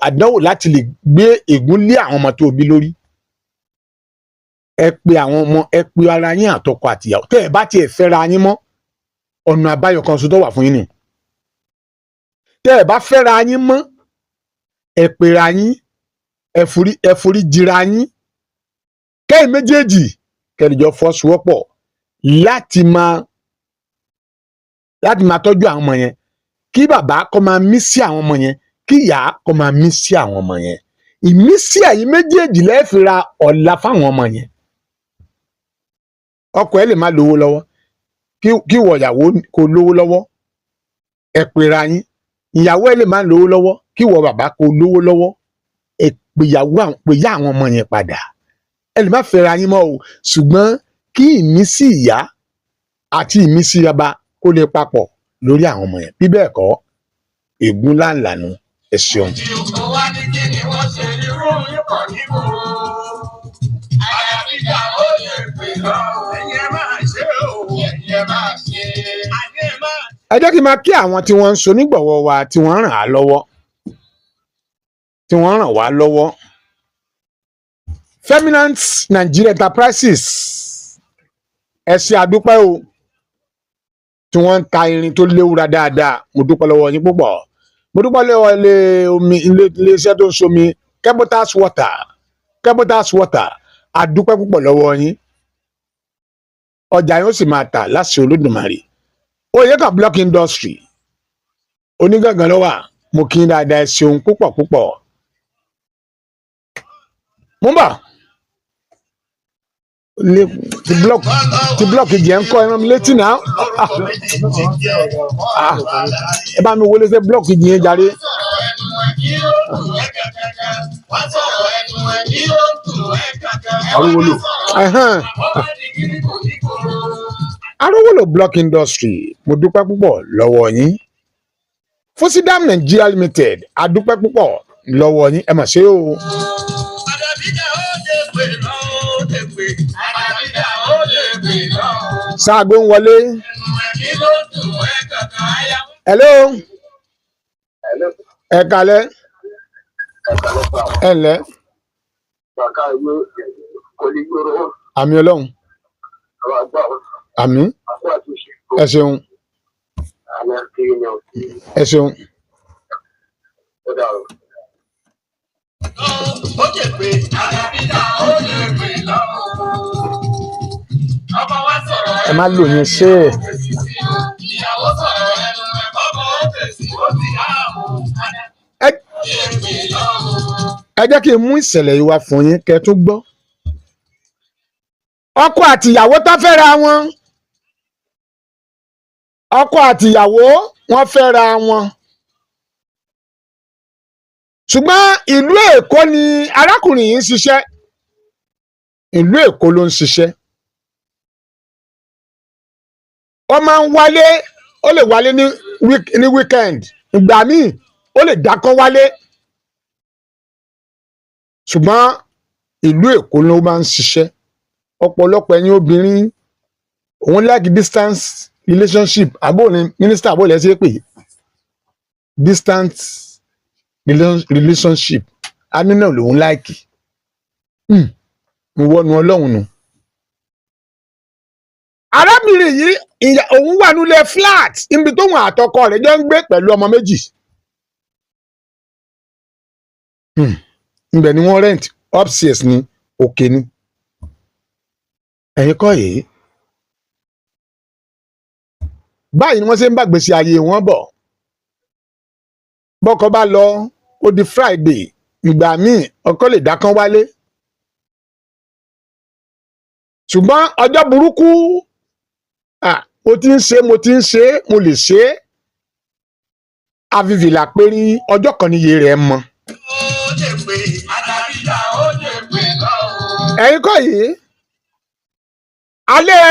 àdánwò láti lè gbé ègún lé àwọn ọmọ tó bí lórí. Ẹ pe àwọn ọmọ, ẹ pe ara yín, àtọkọ àtìyàwó. Tẹ́ ẹ bá tiẹ̀ fẹ́ra yín mọ́, ọ̀nà àbáyọ kan ṣoṣo tó wà fún yín nù. Tẹ́ ẹ bá fẹ́ra yín mọ́, ẹ pera yín, ẹ forí jìra yín, kẹ́yìn méjèèjì kẹ́lẹ́jọ fọ́sowọ́pọ̀ láti máa tọ́jú àwọn ọmọ yẹn, kí bàbá kó máa mí sí àwọn ọmọ yẹn, kí ìyá kó máa mí sí àwọn ọmọ yẹn. Ìmísí ẹ̀yin méjèèjì lẹ́ẹ̀ fi ra ọ̀la fáwọn ọmọ yẹn. Ọkọ ẹ lè má lówó lọ́wọ́, kí ìwọ ìyàwó kó lówó lọ́wọ́, ẹ pera yín. Ìyàwó ẹ lè má lówó lọ́wọ́, kí ìwọ bàbá kó lówó lọ́wọ́, ẹ pèyàwó àwọn, pèyà àwọn ọmọ yẹn padà. Ẹ lè má fẹ́ra yín mọ́ o, ṣùgbọ́n kí ìmísí ìyá àti ìmísí bàbá kó lè papọ̀ lórí àwọn ọmọ yẹn. Bí bẹ́ẹ̀ kọ́, ègún láǹlànà. Ẹ ṣeun. Ó wá ní kí ni wọ́n ṣe irú yín pọ̀ nígboro. Àdàbíjà ó lè pè lọ. Ẹ̀yin ẹ máa ṣe o. Ẹ̀yin ẹ máa ṣe. Àní ẹ máa. Ẹ jẹ́ kí n máa kí àwọn tí wọ́n ń ṣonígbọ̀wọ́ wa, tí wọ́n ràn á lọ́wọ́, tí wọ́n ràn wá lọ́wọ́. Feminant Nigeria Enterprises, ẹ ṣé, àdúpẹ́ o, tí wọ́n ń ta irin tó léwura dáadáa. Mo dúpẹ́ lọ́wọ́ yín púpọ̀. Mo dúpẹ́ lọ́wọ́ ilé omi, ilé iṣẹ́ tó ń somi, Kebotas Water, Kebotas Water, àdúpẹ́ púpọ̀ lọ́wọ́ yín. Ọjà yóò sì máa tà láṣẹ Olódùmarè. Oyekan Block Industry, onígangan ló wà. Mo kí n dáadáa, ẹ ṣeun púpọ̀ púpọ̀. Mo ń bọ̀. Ti block jẹ́ ń kọ́, ẹ rán mi létí náà. Ah, ah, ẹ bá mi wọlé sí block yẹn jàre. Wọ́n sọ̀rọ̀ ẹnu ẹ̀ ní ó ń dùn ẹ́ kankan. Arówólò. Ẹ̀hẹ́n. Wọ́n bá di kíní kò ní kóró. Arówólò Block Industry, mo dúpẹ́ púpọ̀ lọ́wọ́ yín. Fusidam Nigeria Limited, a dúpẹ́ púpọ̀ lọ́wọ́ yín, ẹ mà ṣe o. Àdàbíjà ó lè pè lọ, ó lè pè. Àdàbíjà ó lè pè lọ. Sáàgó ń wọlé. Ẹnu ẹ̀ ní ló ń dùn ẹ́ kankan. Àyà Hello, ẹ kalẹ́, ẹ ǹlẹ́. Bàkà ìwé kò ní gbòòrò. Àmín Ọlọ́run. Àwọn àgbà Àmín. àpò àtúnṣe. Ẹ ṣeun. Àmì àkiri ni Ẹ ṣeun. ó dàrú. Ó lè pè. Àdàbíjà ó lè pè lọ. Ọmọ wa sọ̀rọ̀ Ẹ má lò yẹn ṣe é. Ìyàwó sọ̀rọ̀ ẹnu ẹ̀ bọ́bọ̀ ó fèsì ó sì dáhùn. Ẹ jẹ́ kí n mú ìṣẹ̀lẹ̀ yìí wá fún yín kẹ́ ẹ tún gbọ́. Ọkọ àtìyàwó tó fẹ́ra wọn, ọkọ àtìyàwó wọ́n fẹ́ra wọn, ṣùgbọ́n ìlú Èkó ni arákùnrin yìí ń ṣiṣẹ́. Ìlú Èkó ló ń ṣiṣẹ́. Ó máa ń wálé, ó lè wálé ní weekend, ìgbà míì ó lè dákọ́ wálé, ṣùgbọ́n ìlú Èkó ló máa ń ṣiṣẹ́. Ọ̀pọ̀lọpọ̀ ẹ̀yin obìnrin òun like distance relationship. Àbò ní mínísítà, àbò lẹ́sẹ̀ pé distance relationship anínà lòun like ìwọ́nu Ọlọ́run nù. Arábìnrin yìí, òun wà nílé flat níbi tóun àtọkọ rẹ̀ jọ ń gbé pẹ̀lú ọmọ méjì. Ibẹ̀ ni wọ́n rent upstairs ní òkè ni. Ẹ̀yin kọ́ yìí, báyìí ni wọ́n ṣe ń bàgbèsè ayé wọn bọ̀. Bọ́kọ bá lọ, ó di Friday. Ìgbà míì ọkọ lè dákán wálé, ṣùgbọ́n ọjọ́ burúkú, ah, mo ti ń ṣe, mo ti ń ṣe, mo lè ṣe é, àfìfìlà pérí ọjọ́ kan níye rẹ̀ mọ́. Ó lè pè àdàbíjà, ó lè pè lọ o. Ẹ̀yin kọ́ yìí, alẹ́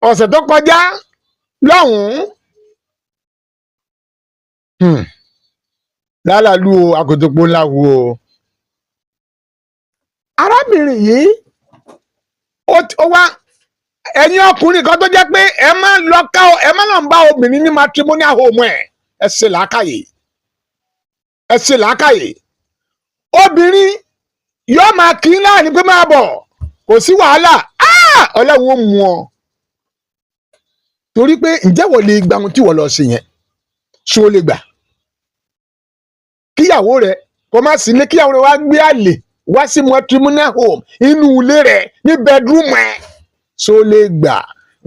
ọ̀sẹ̀ tó kọjá lọ́hùn-ún, lálàlú o, àkòtòpó ńlá wo o. Arábìnrin yìí ó wá. Ẹ̀yin ọkùnrin kan tó jẹ́ pé ẹ máa ń lọ ká ẹ máa lọ ń bá obìnrin ní matrimonial home, ẹ̀ ẹ ṣe làákàyè, ẹ ṣe làákàyè. Obìnrin yóò máa kí láàrin pé máa bọ̀, kò sí wàhálà. Ah! Ọlọ́run ó mú ọ torí pé ǹjẹ́ wọ́n lè gba ohun tí wọ́n lọ ṣe yẹn? Ṣó lè gbà kíyàwó rẹ kó má sí ilé, kíyàwó rẹ wá gbé àlè wá sí matrimonial home, inú ilé rẹ, ní bedroom ẹ? Ṣó lè gbà?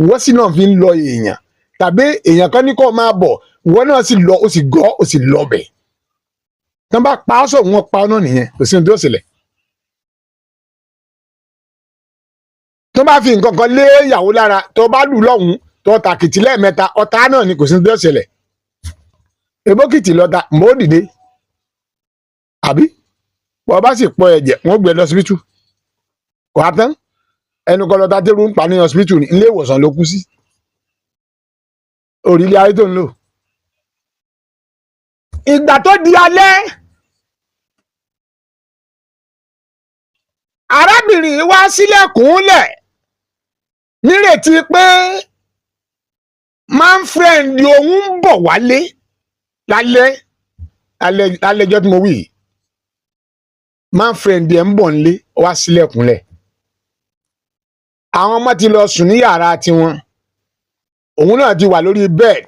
Wọ́n sì náà fi ń lọ èèyàn, tàbí èèyàn kan ní kó máa bọ̀, ìwọ náà sì lọ, ó sì gọ́, ó sì lọ bẹ̀. Tí wọ́n bá pa ọ́ sọ̀rọ̀, wọn pa ọ́ náà nìyẹn, kò sí ohun tó ṣẹlẹ̀. Tó bá fi nǹkan kan lé ìyàwó lára, tó bá lù lọ́hùn, tó tàkìtì lẹ́ẹ̀mẹ́ta, ọ̀tá náà ni, kò sí ohun tó ṣẹlẹ̀. Ebókìtì lọ́ta mọ́ ó dìde, àbí bọ́ bá sì pọ̀ ẹ̀jẹ̀, wọ́n gbé lọ síbítù, kò á tán. Ẹnu kọ́ lọ́ta tẹ́rù ń pa ní hospital ní ilé ìwòsàn ló kú sí. Òrìlẹ̀ ayé tó ń lò. Ìgbà tó di alẹ́, arábìnrin yìí wá sílẹ̀kùnlẹ̀ nírètí pé man friend òun ń bọ̀ wálé lálẹ́ lálẹ́jọ́ tí mo wí yìí. Man friend ẹ̀ ń bọ̀ nílé, ó wá sílẹ̀kùnlẹ̀. Àwọn ọmọ ti lọ sùn ní yàrá tiwọn, òun náà ti wà lórí bed.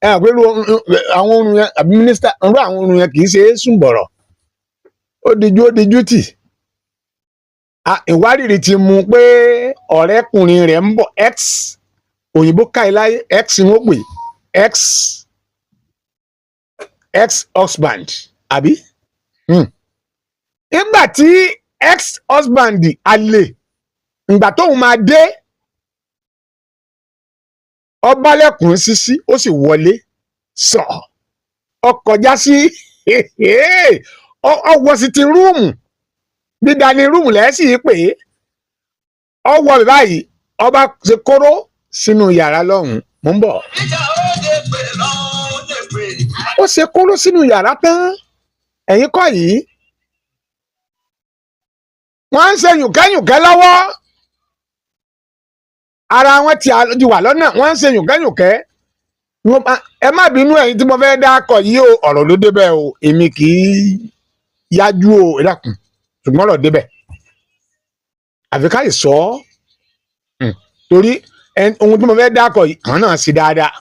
Ẹ hàn pé irú àwọn oorun yẹn, àbí mínísítà, irú àwọn oorun yẹn kì í ṣe é sùn bọ̀rọ̀. Ó dijú, ó dijú tì. Ìwárìrì ti mú pé ọ̀rẹ́kùnrin rẹ̀ ń bọ̀, ex, òyìnbó káìláyé, ex ni wọ́n pè, ex husband, àbí. Nígbà tí ex husband àlè, ìgbà tóun máa dé, ọbalẹ̀kùn sísí, ó sì wọlé sọ, ọ kọjá sí ọwọ́ sitting room, bí dining room lẹ́sìn pé ọwọ́ bẹ̀ báyìí, ọba ṣe kóró sínú yàrá lọ́hùn-ún. Mò ń bọ̀. Ìjà ó lè pè lọ, ó lè pè. Ó ṣe kóró sínú yàrá tán, ẹ̀yin kọ́ yìí, wọ́n ń ṣe yùnkẹ́yùnkẹ́ lọ́wọ́. Ara wọn ti wà lọ́nà, wọ́n ń ṣe yùnkẹ́yùnkẹ́. Ẹ má bínú, ẹ̀yin tí mo fẹ́ dákọ̀ yìí o, ọ̀rọ̀ ló débẹ̀ o. Èmi kì í yájú o, ẹ dákun, ṣùgbọ́n ọ̀rọ̀ débẹ̀, àfi ká lè sọ ọ́. Torí ohun tí mo fẹ́ dákọ̀ yìí, àwọn náà ṣe dáadáa.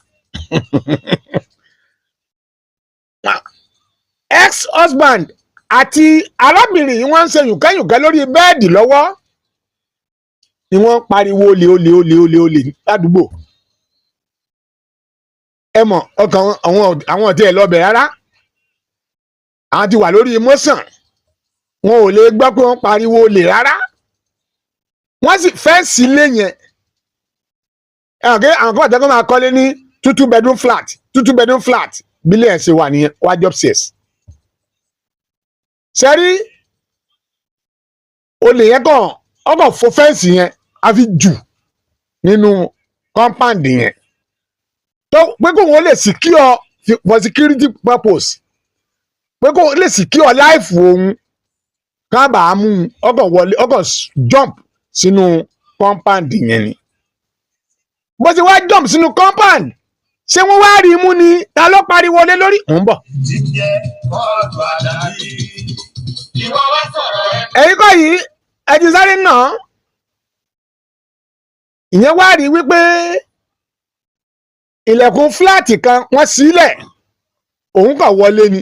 Ex-husband àti arábìnrin yìí, wọ́n ń ṣe yùnkẹ́yùnkẹ́ lórí bẹ́ẹ̀dì lọ́wọ́ ni wọ́n ń pariwo olè, olè, olè, olè, olè ládùúgbò. Ẹ mọ̀ ọkàn àwọn ọ̀tí ẹ̀ lọ́bẹ̀ rárá, àwọn ti wà lórí mọ́sàn, wọn ò lè gbọ́ pé wọ́n pariwo olè rárá. Wọ́n sì fence ilé yẹn. Ẹ hàn pé àwọn kan wà tẹ́kọ̀ máa kọ́lé ní two two bedroom flat, two two bedroom flat. Bílẹ̀ ẹ̀ ṣe wà nìyẹn, wájú upstairs. Sẹ́rí olè yẹn kàn, ọkọ̀ fo fence yẹn, a fi jù nínú compound yẹn, tó pé kóun ó lè secure for security purpose, pé kóun lè secure life òun ká bàá mú un. Ọkọ̀ wọlé, ọkọ̀ jump sínú compound yẹn ni. Bó ti wá jump sínú compound, ṣé wọ́n wá rí i mú ni? Ta ló pariwo lé lórí? Mò ń bọ̀. Jíjẹ kóòtù àdàbí. Ìwọ wá sọ̀rọ̀ ẹ. Ẹ̀yin kọ́ yìí, ẹ ti sáré nà án. Ìyẹn wá rí wípé ilẹ̀kùn flat kan wọ́n sílẹ̀. Òun kàn wọlé ni.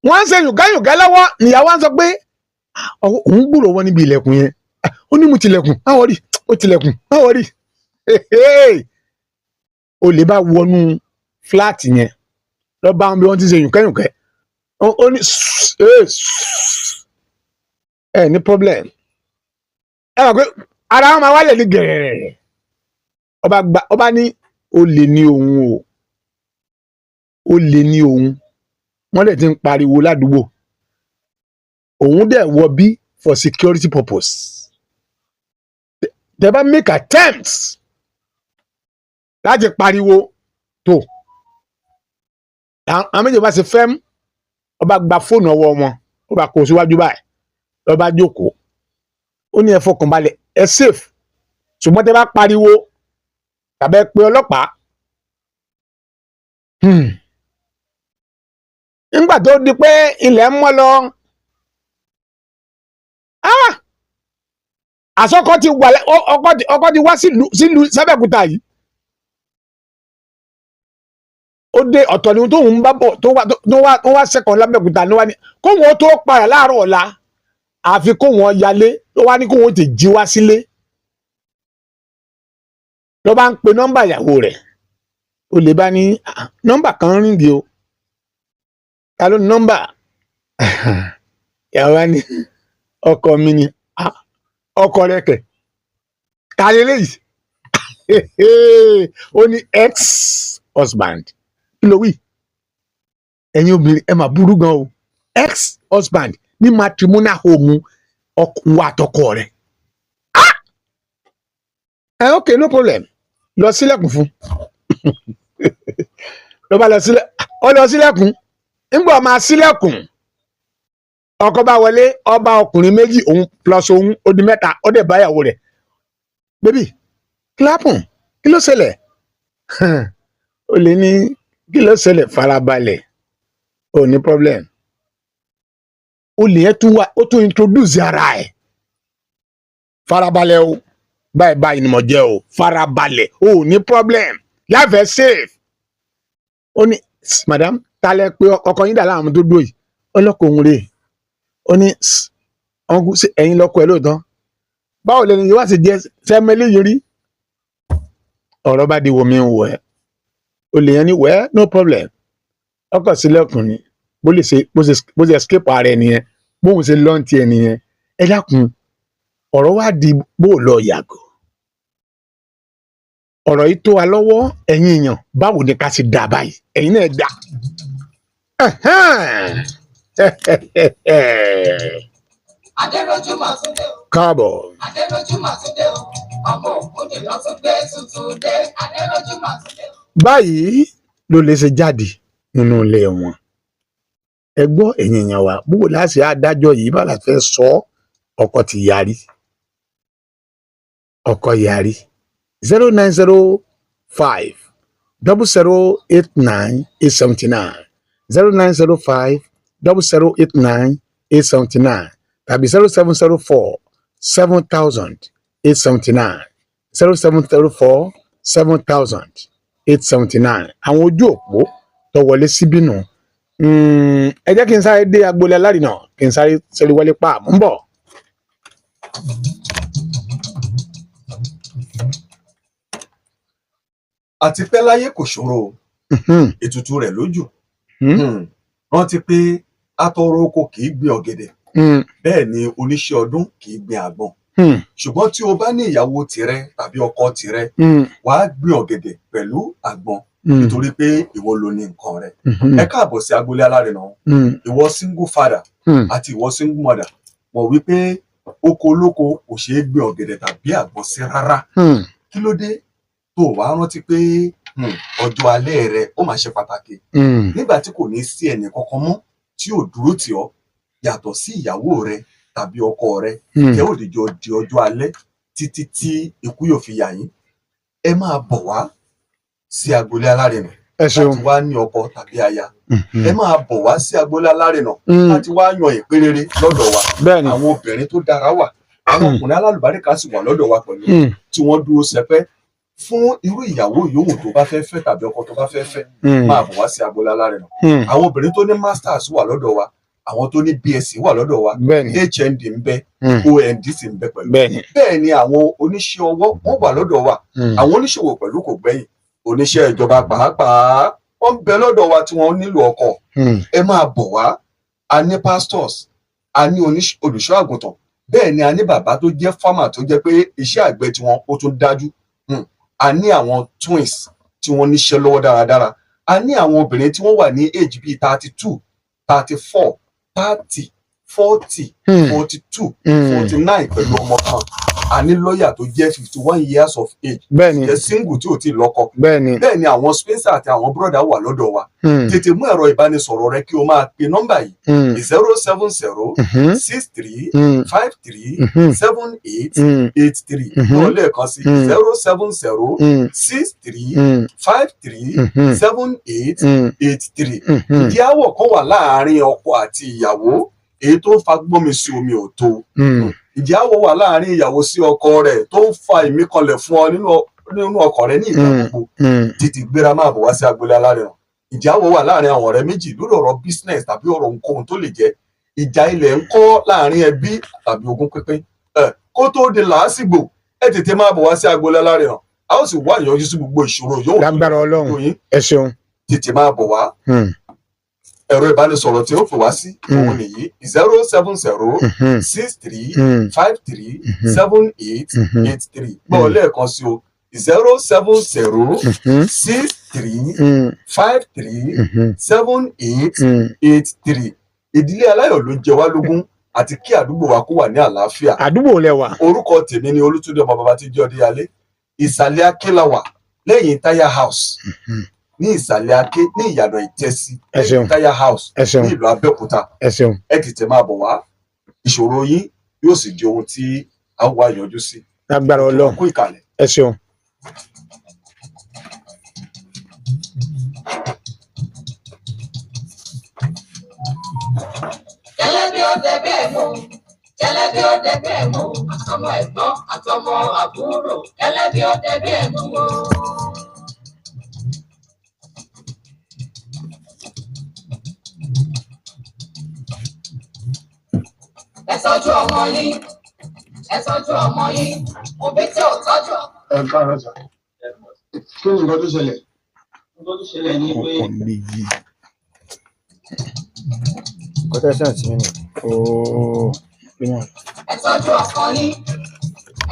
Wọ́n ń ṣe yùngá-yùngá lọ́wọ́. Níyàwó á sọ pé, "Ah, òun gbúrò wọn níbi ilẹ̀kùn yẹn." Ah, ó ní mo tilẹ̀kùn, má worry, ó tilẹ̀kùn, má worry. Olè bá wọnú flat yẹn lọ bá wọn bí wọ́n ti ṣe yùnkẹ́yùnkẹ́. Ó ní, "Ẹ ní problem." Ẹ mọ̀ pé ara wọn máa wálẹ̀ ní gẹ̀rẹ̀rẹ̀. Ọba gba, ọba ní olè ní òun o, olè ní òun. Wọ́n dẹ̀ ti ń pariwo ládùúgbò. Òun dẹ̀ wọ bí for security purpose. Tẹ́ bá make attempts láti pariwo tó, àwọn méjì bá ṣe fẹ́ mú. Ọba gba fóònù ọwọ́ wọn, ó bá kó o síwájú báyìí, lọ́ba jókòó. Ó ní, "Ẹ fọkàn balẹ̀, ẹ safe, ṣùgbọ́n tẹ́ bá pariwo tàbí ẹ pe ọlọ́pàá." Nígbà tó di pé ilẹ̀ ń mọ́ lọ, ah! Àsọkọ ti wà ọkọ ti wá sílùú sábẹ́òkúta yìí. Ó dé, ọ̀tọ̀ ni tóun ń bá bọ̀ tó wá sẹ́kọ̀ọ́ lábẹ́òkúta ní wá ní kóun ó tó padà láàárọ̀ ọ̀la, àfi kóun ó yalé. Ló wá ní kóun ó ti jí wá sílé. Ló bá ń pe nọ́mbà ìyàwó rẹ̀. Ó lè bá ní, "Ah, nọ́mbà kan ring o, ta ló ní nọ́mbà?" Ìyàwó wa ní, "Ọkọ mi ni." "Ah, ọkọ rẹ kẹ̀, ta lélẹ́yìí?" Ó ní, "Ex husband." Kí ló wí? Ẹ̀yin obìnrin, ẹ mà burú gan o. Ex husband ní matrimonial home ọkọ wa àtọkọ rẹ̀. Ah, ẹ ok, no problem, lọ sílẹ̀kùn fún. Ló bá lọ sílẹ̀, ó lọ sílẹ̀kùn. Ńgbà máa sílẹ̀kùn, ọkọ bá wọlé, ọba ọkùnrin méjì, òun plus òun, ó di mẹ́ta. Ó dẹ̀ báyàwó rẹ̀. "Baby, kí ló happen? Kí ló ṣẹlẹ̀?" Ó lè ní, "Kí ló ṣẹlẹ̀? Farabalẹ̀, ò ní problem." Ó lè yẹn tún wá, ó tún introduce ara ẹ̀. "Farabalẹ̀ o, báyìí báyìí ni mo jẹ́ o. Farabalẹ̀, o ò ní problem, life is safe." Ó ní, "Madam, ta lẹ pé ọkọ yín dà láwọn tó dúró yìí?" Ọlọ́kọ̀ òun rèé. Ó ní, "Uncle, ṣé ẹ̀yin lọ́kọ ẹ̀ lóòótọ́? Báwo lẹni yìí wá sì jẹ́ sẹ́mẹ́lẹ́ yìí rí?" Ọ̀rọ̀ bá di wo mi ń wọ̀ ẹ́. Olè yẹn ní, "Well, no problem." Ọkọ̀ sílẹ̀kùn ni. Bó lè ṣe bó ṣe escape ara ẹ̀ nìyẹn, bóun ṣe lọ́ǹtì ẹ̀ nìyẹn. Ẹ dákun, ọ̀rọ̀ wá di bó lọ yàgò. Ọ̀rọ̀ yìí tó wa lọ́wọ́. Ẹ̀yin èèyàn, báwo ni ká ṣe dà báyìí? Ẹ̀yin náà dà. Ẹ̀hẹ́n. Adéròjú mà tún dé o. Káàbọ̀. Adéròjú mà tún dé o. Ọmọ òkúndé lọ tún gbé tuntun dé. Adéròjú mà tún dé o. Báyìí ló lè ṣe jáde nínú ilé wọn. Ẹ gbọ́, ẹ̀yin èèyàn wa, bó láti adájọ́ yìí bá la fẹ́ sọ ọ́? Ọkọ ti yarí, ọkọ yarí. 09050089879, 09050089879, tàbí 07047879, 07047879. Àwọn ojú òpó tó wọlé síbí nù. Ẹ jẹ́ kí n sáré dé agboolé alárinà, kí n sáré sẹ́rí wọlé pa àmú ń bọ̀. Àti pẹ́ láyé kò ṣòro o, ètùtù rẹ̀ lójú. Rántí pé atọrọ oko kì í gbin ọ̀gẹ̀dẹ̀, bẹ́ẹ̀ ni oníṣẹ́ ọdún kì í gbin àgbọn. Ṣùgbọ́n tí o bá ní ìyàwó tìrẹ tàbí ọkọ tìrẹ, wàá gbin ọ̀gẹ̀dẹ̀ pẹ̀lú àgbọn, nítorí pé ìwọ ló ní nǹkan rẹ. Ẹ káàbọ̀ sí agboolé alárinà. Ìwọ single father àti ìwọ single mother, mọ̀ wípé oko olóko kò ṣeé gbin ọ̀gẹ̀dẹ̀ tàbí àgbọn sí rárá. Kí ló dé tó o wá rántí pé ọjọ́ alẹ́ rẹ ó máa ṣe pàtàkì, nígbà tí kò ní sí ẹnì kankan mọ́ tí yóò dúró tì ọ́ yàtọ̀ sí ìyàwó rẹ tàbí ọkọ rẹ, tẹ́ ò dìjọ di ọjọ́ alẹ́ títí tí ikú yóò fi yà yín? Ẹ máa bọ̀ wá sí agboolé alárinà Ẹ ṣeun. láti wá ní ọkọ tàbí aya. Ẹ máa bọ̀ wá sí agboolé alárinà láti wá yan ìpérere lọ́dọ̀ wa. Àwọn obìnrin tó dára wà, àwọn ọkùnrin alálùbáríkà sì wà lọ́dọ̀ wa pẹ̀lú, tí wọ́n dúró sẹpẹ́ Fún irú ìyàwó yòówù tó bá fẹ́ fẹ́ tàbí ọkọ tó bá fẹ́ fẹ́, máa bọ̀ wá sí agboolé alárinà. Àwọn obìnrin tó ní masters wà lọ́dọ̀ wa, àwọn tó ní BSc wà lọ́dọ̀ wa, HND ń bẹ, OND sì ń bẹ pẹ̀lú. Bẹ́ẹ̀ ni àwọn oníṣẹ́ ọwọ́ wọ́n wà lọ́dọ̀ wa, àwọn oníṣòwò pẹ̀lú kò gbẹ́yìn, oníṣẹ́ ìjọba pàápàá wọ́n ń bẹ lọ́dọ̀ wa tí wọ́n nílò ọkọ. Ẹ máa bọ̀ wá. A ní pastors, a ní olùṣọ́ àgùntàn, bẹ́ẹ̀ ni a ní bàbá tó jẹ́ farmer tó jẹ́ pé iṣẹ́ àgbẹ̀ tiwọn ó tún dájú. A ní àwọn twins tí wọ́n níṣẹ́ lọ́wọ́ dáradára. A ní àwọn obìnrin tí wọ́n wà ní age bíi 32, 34, 30, 40, 42, 49 pẹ̀lú ọmọ kan. A ní lọ́ọ̀yà tó jẹ́ 51 years of age, jẹ́ single tí ò tí ì lọ́kọ. Bẹ́ẹ̀ ni àwọn Spencer àti àwọn brother wà lọ́dọ̀ wa. Tètè mú ẹ̀rọ ìbánisọ̀rọ̀ rẹ kí o máa pe nọ́mbà yìí: 070 63 53 78 83. Náà lẹ́ẹ̀kan sí: 070 63 53 78 83. Ìdí àwọ̀ kan wà láàárín ọkọ àti ìyàwó èyí tó ń fa gbọ́nmi sí omi ò tó. Ìdí àwọ̀ wà láàárín ìyàwó sí ọkọ rẹ̀ tó ń fa ìmíkanlẹ̀ fún ọ nínú ọkọ rẹ ní ìgbà gbogbo. Tètè gbéra, máa bọ̀ wá sí agboolé alárinà. Ìjà àwọ̀ wà láàárín àwọn ọ̀rẹ́ méjì lórí ọ̀rọ̀ business tàbí ọ̀rọ̀ ohunkóhun tó lè jẹ́. Ìjà ilẹ̀ ń kọ́ láàárín ẹbí tàbí ogún pínpín ẹ kó tó di làásìgbò, ẹ tètè máa bọ̀ wá sí agboolé alárinà, a ó sì wá ìyanjú sí gbogbo ìṣòro yòówù Lágbára Ọlọ́run. tó yín. Ẹ ṣeun. Tètè máa bọ̀ wá. Ẹ̀rọ ìbánisọ̀rọ̀ tí ó pè wá sí òun nìyí: 070 63 53 78 83. Gbọ́ lẹ́ẹ̀kan sí o: 070 63 53 78 83. Ìdílé aláyọ̀ ló jẹ wá lógún àti kí àdúgbò wa kó wà ní àlàáfíà. Àdúgbò lẹ wà? Orúkọ tèmi ni Olútúndé ọmọ bàbá tí jẹ́ Ọdẹ́yàlé. Ìsàlẹ̀ Aké la wà, lẹ́yìn Táyà House, ní Ìsàlẹ̀ Aké, ní ìyànà Ìtẹ́sí, Ẹ ṣeun. lẹ́yìn Táyà House, Ẹ ṣeun. ní ìlú Abẹ́òkúta. Ẹ ṣeun. Ẹ tètè máa bọ̀ wá, ìṣòro yín yóò sì di ohun tí a ó wá yanjú sí. Lágbára Ọlọ́run. Kú ìkàlẹ̀. Ẹ ṣeun. Jẹlẹbi ó dẹbí ẹ mú, jẹlẹbi ó dẹbí ẹ mú, àtọmọ ẹ̀gbọ́n àtọmọ àbúrò, jẹlẹbi ó dẹbí ẹ mú o. Ẹ tọ́jú ọmọ yín, ẹ tọ́jú ọmọ yín, òbí tí ò tọ́jú. Ẹ káàárọ̀ sà, kí ni nǹkan tó ṣẹlẹ̀? Nǹkan tó ṣẹlẹ̀ ni pé Ọkàn méjì. kọ́tẹ́sán tí mi nì. Ooo. Ẹ tọ́jú ọkọ yín,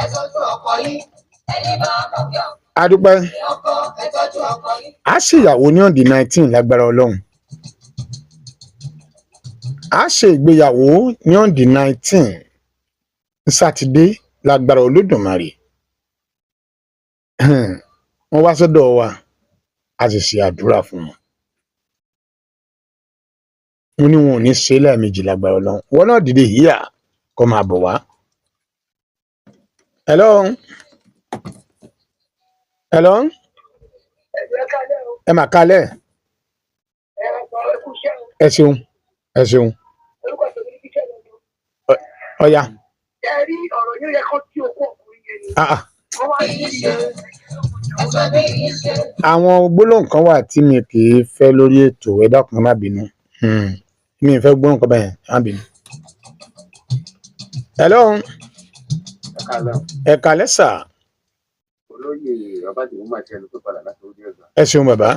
ẹ tọ́jú ọkọ yín, ẹni bá kọ̀kẹ́ Adúpẹ́. ọkọ, ẹ tọ́jú ọkọ yín. A ṣèyàwó ní on the 19 lágbára Ọlọ́run. A ṣe ìgbéyàwó ní on the 19, Sátidé, lágbára Olódùmarè. Wọ́n wá sọ́dọ̀ wa, a sì ṣe àdúrà fún wọn. Mo ní wọn ò ní ṣe é lẹ́ẹ̀mejì lágbára Ọlọ́run. Wọn náà dìde yíyà kó máa bọ̀ wá. Hello, hello. Ẹ mà kálẹ̀. Ẹ ṣeun, ẹ ṣeun. Ọ̀ya. Ẹ rí ọ̀rọ̀ yóò yẹ kó tí okó ọkùnrin yẹn ni. Ah, ah. Wọ́n wá Bí yín ṣe, ẹ tọ́ bí yín ṣe. Àwọn gbólóhùn kan wà tí mi kì í fẹ́ lórí ètò, ẹ dákun, ẹ má bínú. Mi ì fẹ́ gbólóhùn kan bẹ́ẹ̀, ẹ má bínú. Hello. Ẹ káàlẹ́. Ẹ kálẹ́ sà. Olóyè Babájìmí máa ṣe ẹni tó padà láti orí ẹgbà. Ẹ ṣeun, bàbá.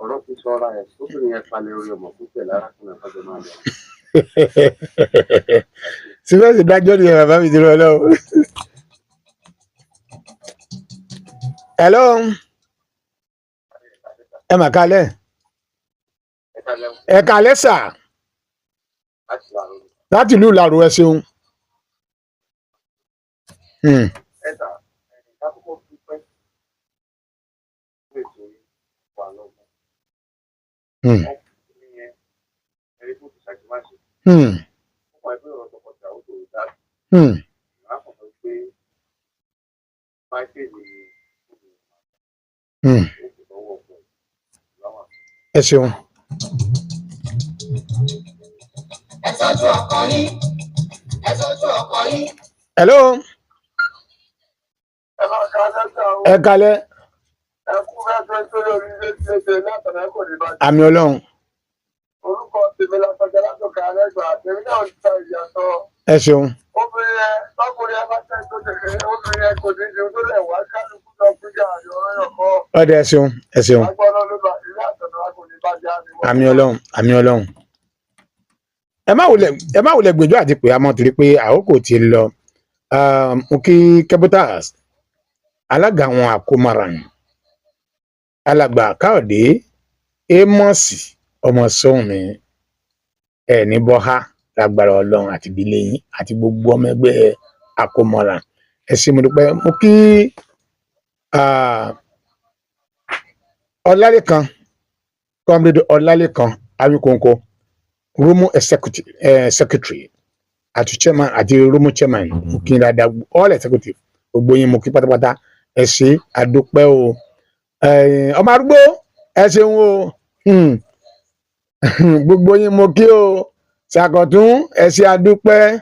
Ọ̀rọ̀ ti sọra ẹ̀, obìnrin yẹn palẹ̀ orí ọmọ púpẹ̀ lárakùnrin àkọ́jọ máa lọ. Síbẹ̀ sì dájọ́ ni bàbá mi ti rọ lọ́wọ́. Hello, ẹ mà kálẹ́. Ẹ kálẹ́. Ẹ kálẹ́ sà. Láti làrú. Láti ìlú Ìlàró, ẹ ṣeun. Ẹ sà, ẹnì ká kọ́kọ́ dúpẹ́ fún ètò yìí wà lọ́gbọ́n. Ọkùnrin yẹn ẹni tó ti ṣàṣemáṣe. Ó mọ̀ ẹgbẹ́ ọ̀rọ̀ tọkọtìyàwó tó dá sí. Ìwà kan sọ pé máìkèlì obìnrin ó kò lọ́wọ́ ọkọ ẹ̀ láwọn. Ẹ ṣeun. Ẹ tọ́jú ọkọ yín, ẹ tọ́jú ọkọ yín. Hello. Ẹ máa ká lẹ́sà o. Ẹ kalẹ́. Ẹ kú fẹ́ tó lórí ilé tí ó ṣe látọ̀nà kò ní bàjẹ́. Àmì Ọlọ́run. Orúkọ tèmi lásọjá látòkè alẹ́gbà, tèmi náà ń ta ìyàtọ̀. Ẹ ṣeun. Obìnrin ẹ tọkùnrin ẹ bá tẹ̀ tó tẹ̀lé obìnrin ẹ kò ní ju tó lẹ̀ wá kálukú lọ fún gàrí ọ̀rọ̀ yọ̀ kọ́. Ọdẹ, ẹ ṣeun, ẹ ṣeun. Agbọ́dọ̀ ló bá ilé àtọ̀nà wa kò ní bàjẹ́ àmì wọn. Àmì Ọlọ́run, àmì Ọlọ́run. Ẹ má wulẹ̀ gbèjọ́ àti pé a mọ̀ torí pé àkókò ti lọ. Mo kí Kebutas, alága àwọn àkómaran, alàgbà Káyọ̀dé Amos ọmọ sóhunmi, ẹ ní bọ́há lágbára Ọlọ́run àti ìdílé yín àti gbogbo ọmọ ẹgbẹ́ àkómọràn. Ẹ ṣé, mo dúpẹ́. Mo kí Ọlálékan, Comrade Ọlálékan Awíkonko, Romo executive secretary àti chairman àti Romo chairman. Mo kí n dáadáa, all executive, gbogbo yín mo kí pátápátá. Ẹ ṣé, àdúpẹ́ o. Ọmọ arúgbó, ẹ ṣeun o. Gbogbo yín mo kí o. Ṣàkọ̀tún, ẹ ṣé, àdúpẹ́.